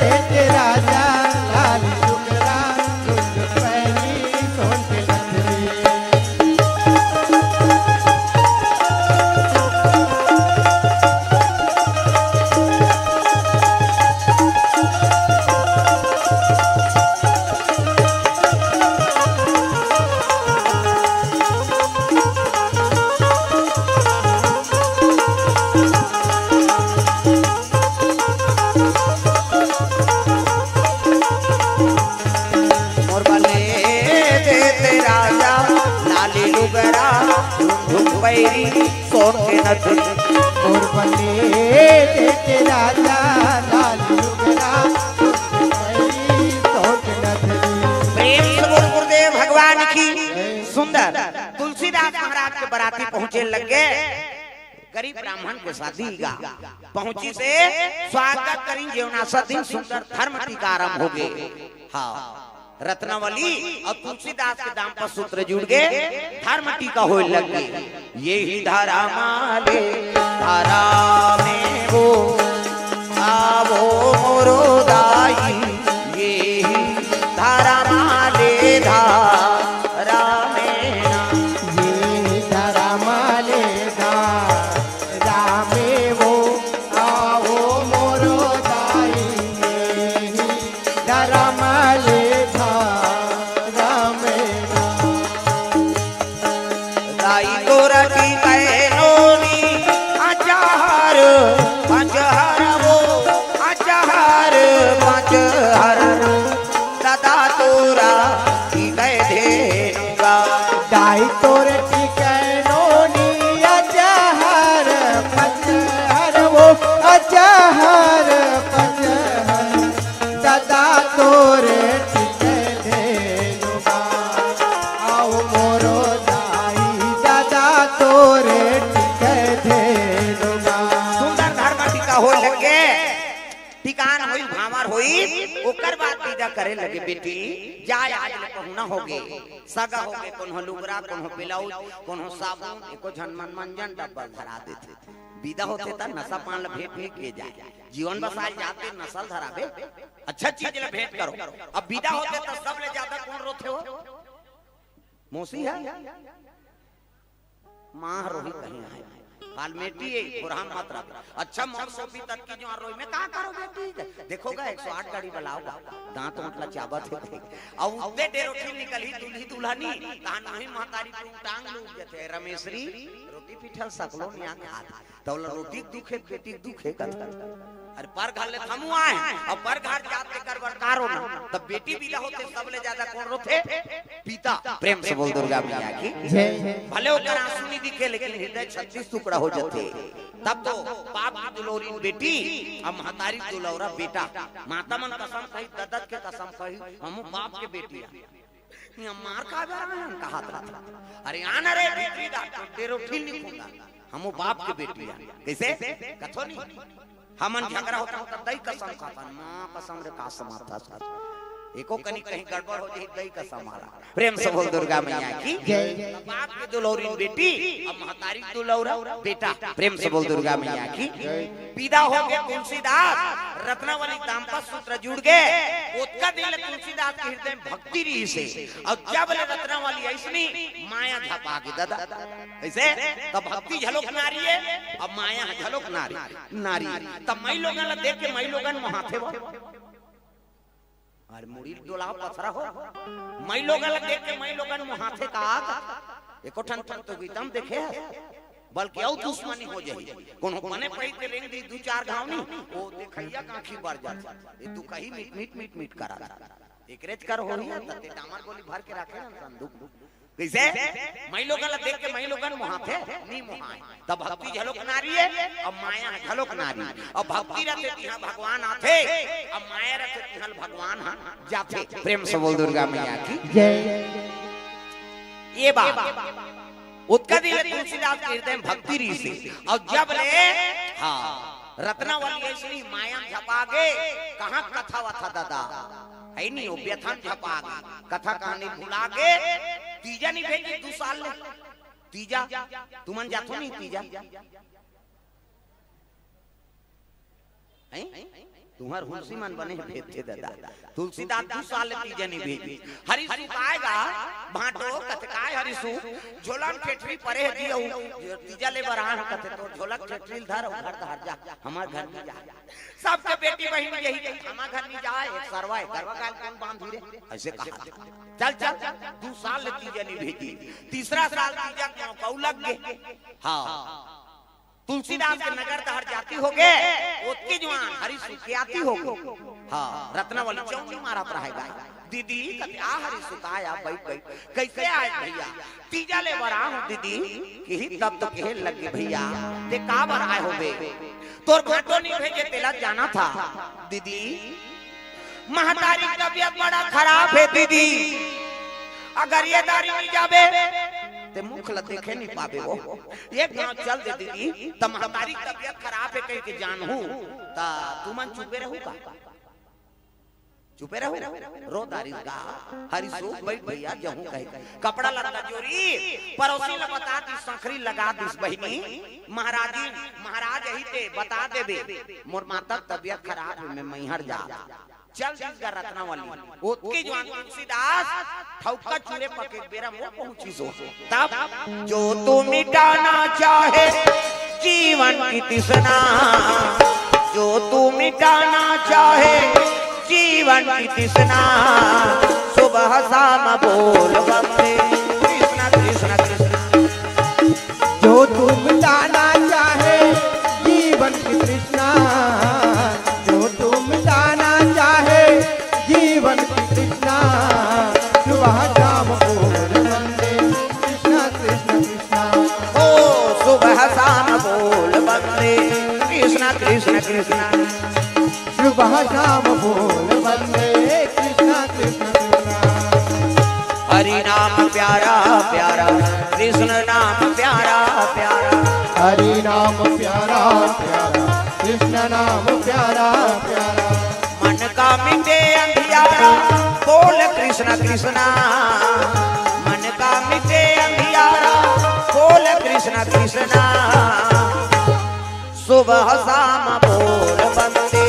देते राजा, लाली लुगरा, झुम पैरी, सोन के नथनी। मोर बर ले देते राजा, लाली लुगरा, झुम पैरी, सोन के नथनी। मोर बर ले देते राजा, लाली लुगरा, झुम पैरी, सोन के नथनी। प्रेम से बोल गुरुदेव भगवान की। सुंदर। तुलसीदास महाराज के बराती पहुंचे लग गे। गरीब ब्राह्मण के शादी गा पहुंचिस हे, स्वागत करिन, जेवनासा दिन सुंदर धर्म टीका आरंभ होगे। हाँ, रत्नावली अउ तुलसीदास के दाम्पत्य सूत्र जुड़ गे, धर्म टीका होय लग गे। यही धर्म ले धर्मे वो, आवो मोरो दाई, यही धर्म ले धर्मे ना। यही धर्म ले धर्मे वो, आवो मोरो दाई, यही धर्म ले धर्मे ना। दाई तोरा टीके नोनी, अचार पचहर वो, अचार पचहर। ददा तोरा टीके धेनु गा। दाई तोर टीके नोनी, अचार पचहर वो, अचार पचहर। ददा तोर टीके धेनु गा। आव मोरो दाई, ददा तोर टीके धेनु गा। सुंदर धर्म टीका होय लग गे। टिकान होई, भांवर होई, ओकर बाद विदा करे लगे, बेटी, जा, आज ले पहुना होगे, सगा होगे, कोनो लुगरा, कोनो ब्लाउज, कोनो साबुन, एको झन मन मंजन डब्बा धरा देथे। विदा होथे त नशा पान ल भेंट नइ किए जाय। जीवन बसाए जाथे नशा ल धराबे, अच्छा चीज ल भेंट करो। अब विदा होथे त सबले ज्यादा कोन रोथे हो? मौसी हे? माँ रोही कहीं आए, फालमेटी है, खुरहा मत रख। अच्छा, मौत सोपी तक की जो रोई में का करो बेटी? देखो गा, एक सौ आठ गाड़ी बुलाओ गा, दांत ओंट ला चाबत हे। अउ उद्दे डेरोठी निकलही दूल्ही दुल्हनी, तहान वही महतारी टूंग टांग लूट जथे, रमेशरी, रोटी पीठल सकलो निया खात। तौला रोटी के दुखे, बेटी के दुखे कथा। अरे पर घर ले थमू आए, अउ पर घर जात के कर बरकार हो ना, तब बेटी विदा होथे, सबले ज्यादा कौन रोथे? पिता। प्रेम से बोल दुर्गा मैया की। जय। भले ओकर आंसू नहीं दिखे, लेकिन हृदय छत्तीस टुकड़ा हो जाथे। तब तो बाप की दुलौरी बेटी, अब महतारी दुलौरा बेटा। माता मन कसम खाही, ददत के कसम खाही, हम बाप के बेटी आ। यहाँ मार का बर आए हन, कहात रथे। अरे आना रे भीतरी डॉक्टर, डेरोठी नहीं खुंदा। हमू बाप के बेटी आ। कैसे? कथो नहीं। हमन झगड़ा होता होता दई कसम खाता, माँ कसम रे का समाथा था। एको कनी कहीं गड़बड़ हो जाही, दई कसम आ रहा। प्रेम से बोल दुर्गा मैया की। जय। बाप के दुलौरी बेटी, अब महतारी दुलौरा बेटा। प्रेम से बोल दुर्गा मैया की। जय। विदा हो गए तुलसीदास, रत्नावली दाम्पत्य सूत्र जुड़ गए। ओतका दिन ले तुलसीदास के हृदय में भक्ति रहिसे। अउ जब ले रत्नावली अइसनी, माया झपा गे ददा। कैसे? तब भक्ति झलोक नारी है, अब माया झलोक नारी, नारी। तब मई लोगन ला देख के मई लोगन मोहाथे वो। अरे मुड़ी डोला पथरा हो। मई लोगन ला देख के मई लोगन मोहाथे का आग। एको ठन ठन तो गीतम देखे है। बल्कि अउ दुश्मनी हो जाही। कोनो बने पही के रेंग दी दू चार घाव नी, वो देखैया कांखी बर जाथे। ये दुखही मिट मिट मिट मिट करा। एकरेच कर होही, त ते डामर गोली भर के राखे ना संदूक। कैसे? मई लोगन ला देख के मई लोगन मोहाथे, नी मोहाय। तब भक्ति झलोक नारी है, अब माया झलोक नारी। अब भक्ति रथे तिहाँ भगवान आथे, अब माया रथे तिहाँ भगवान हा जाथे। प्रेम से बोल दुर्गा मैया की। जय। ये बात। ओतका दिन ले तुलसीदास के हृदय में भक्ति रहिसे। अउ जब ले, हाँ, रत्नावली अइसनी माया में झपा गे, कहाँ कथा वथा ददा? है नहीं, वो व्यथा में झपा गे। कथा कहानी भुला गे, तीजा नहीं भेजी दू साल ले। तीजा, तुमन जाथो नहीं तीजा? हैं? तुम्हर हुलसी मन बने भेजथे ददा। तुलसीदास दू साल ले तीजा नहीं भेजी। हरिसु काय गा, भांटो कथे काय हरिसु, झोला में ठेठरी परे हे दियो, तीजा ले बर आन कथे तोर झोला के ठेठरी ल धर, घर धर जा, हमर घर नहीं जा। सबके बेटी बहिन यही के, हमर घर नहीं जाए, एक सरवा है, गरवा गाल कौन बांधी रे? ऐसे कहा। चल, चल, दू साल ले तीजा नहीं भेजी। तीसरा साल तीजा के मौका लग गे। हाँ। तुलसीदास के नगर डहर जाती हो गे, ओतके जुआन हरिसु के आती हो गे। हाँ, रत्नावली चौंकी मारत रहे गा। दीदी, कथे आ हरिसु का आय, बैठ, बैठ। कैसे आय भैया? तीजा ले बर आहूं दीदी, किही तब तो कहे लगे भैया, ते का बर आय होबे? तोर भांटो नहीं भेजे, तेला जाना था। दीदी, महतारी तबियत बड़ा खराब है दीदी, अगर ये दारी नहीं जाबे, ते मुख ला देखे नहीं पाबे वो। एक गांव चल दे दीदी, त महतारी तबियत खराब है कह के जानहूं, त तुमन चुपे रहू का? चुपे रहू, रो दारी गा। हरिसु बैठ भैया, जहूं कहे। कपड़ा लत्ता जोरी, पड़ोसी ला बता दी, संखरी लगा दिस बहिनी, महाराजी, महाराज यही ते बता देबे, मोर माता तबियत खराब है, मैं मैहर जा। चल दिस गा रत्नावली। ओतके जुआन तुलसीदास ठौका चूरे पके बेरा मोर पहुंचिस हो। तब जो तू मिटाना चाहे जीवन की तृष्णा, जो तू मिटाना चाहे जीवन की तृष्णा, सुबह शाम बोल वंदे कृष्ण कृष्ण कृष्ण। जो तू मिटाना चाहे जीवन की तृष्णा, जो तू मिटाना चाहे जीवन की तृष्णा, सुबह शाम बोल वंदे कृष्ण कृष्ण कृष्ण। ओ सुबह शाम बोल वंदे कृष्ण कृष्ण कृष्ण। सुबह शाम बोल वंदे कृष्ण कृष्ण कृष्ण। हरि नाम प्यारा प्यारा, कृष्ण नाम प्यारा प्यारा। हरि नाम प्यारा प्यारा, कृष्ण नाम प्यारा प्यारा। मन का मिटे अंधियारा, बोल कृष्ण कृष्णा। मन का मिटे अंधियारा, बोल कृष्ण कृष्णा। सुबह शाम बोल वंदे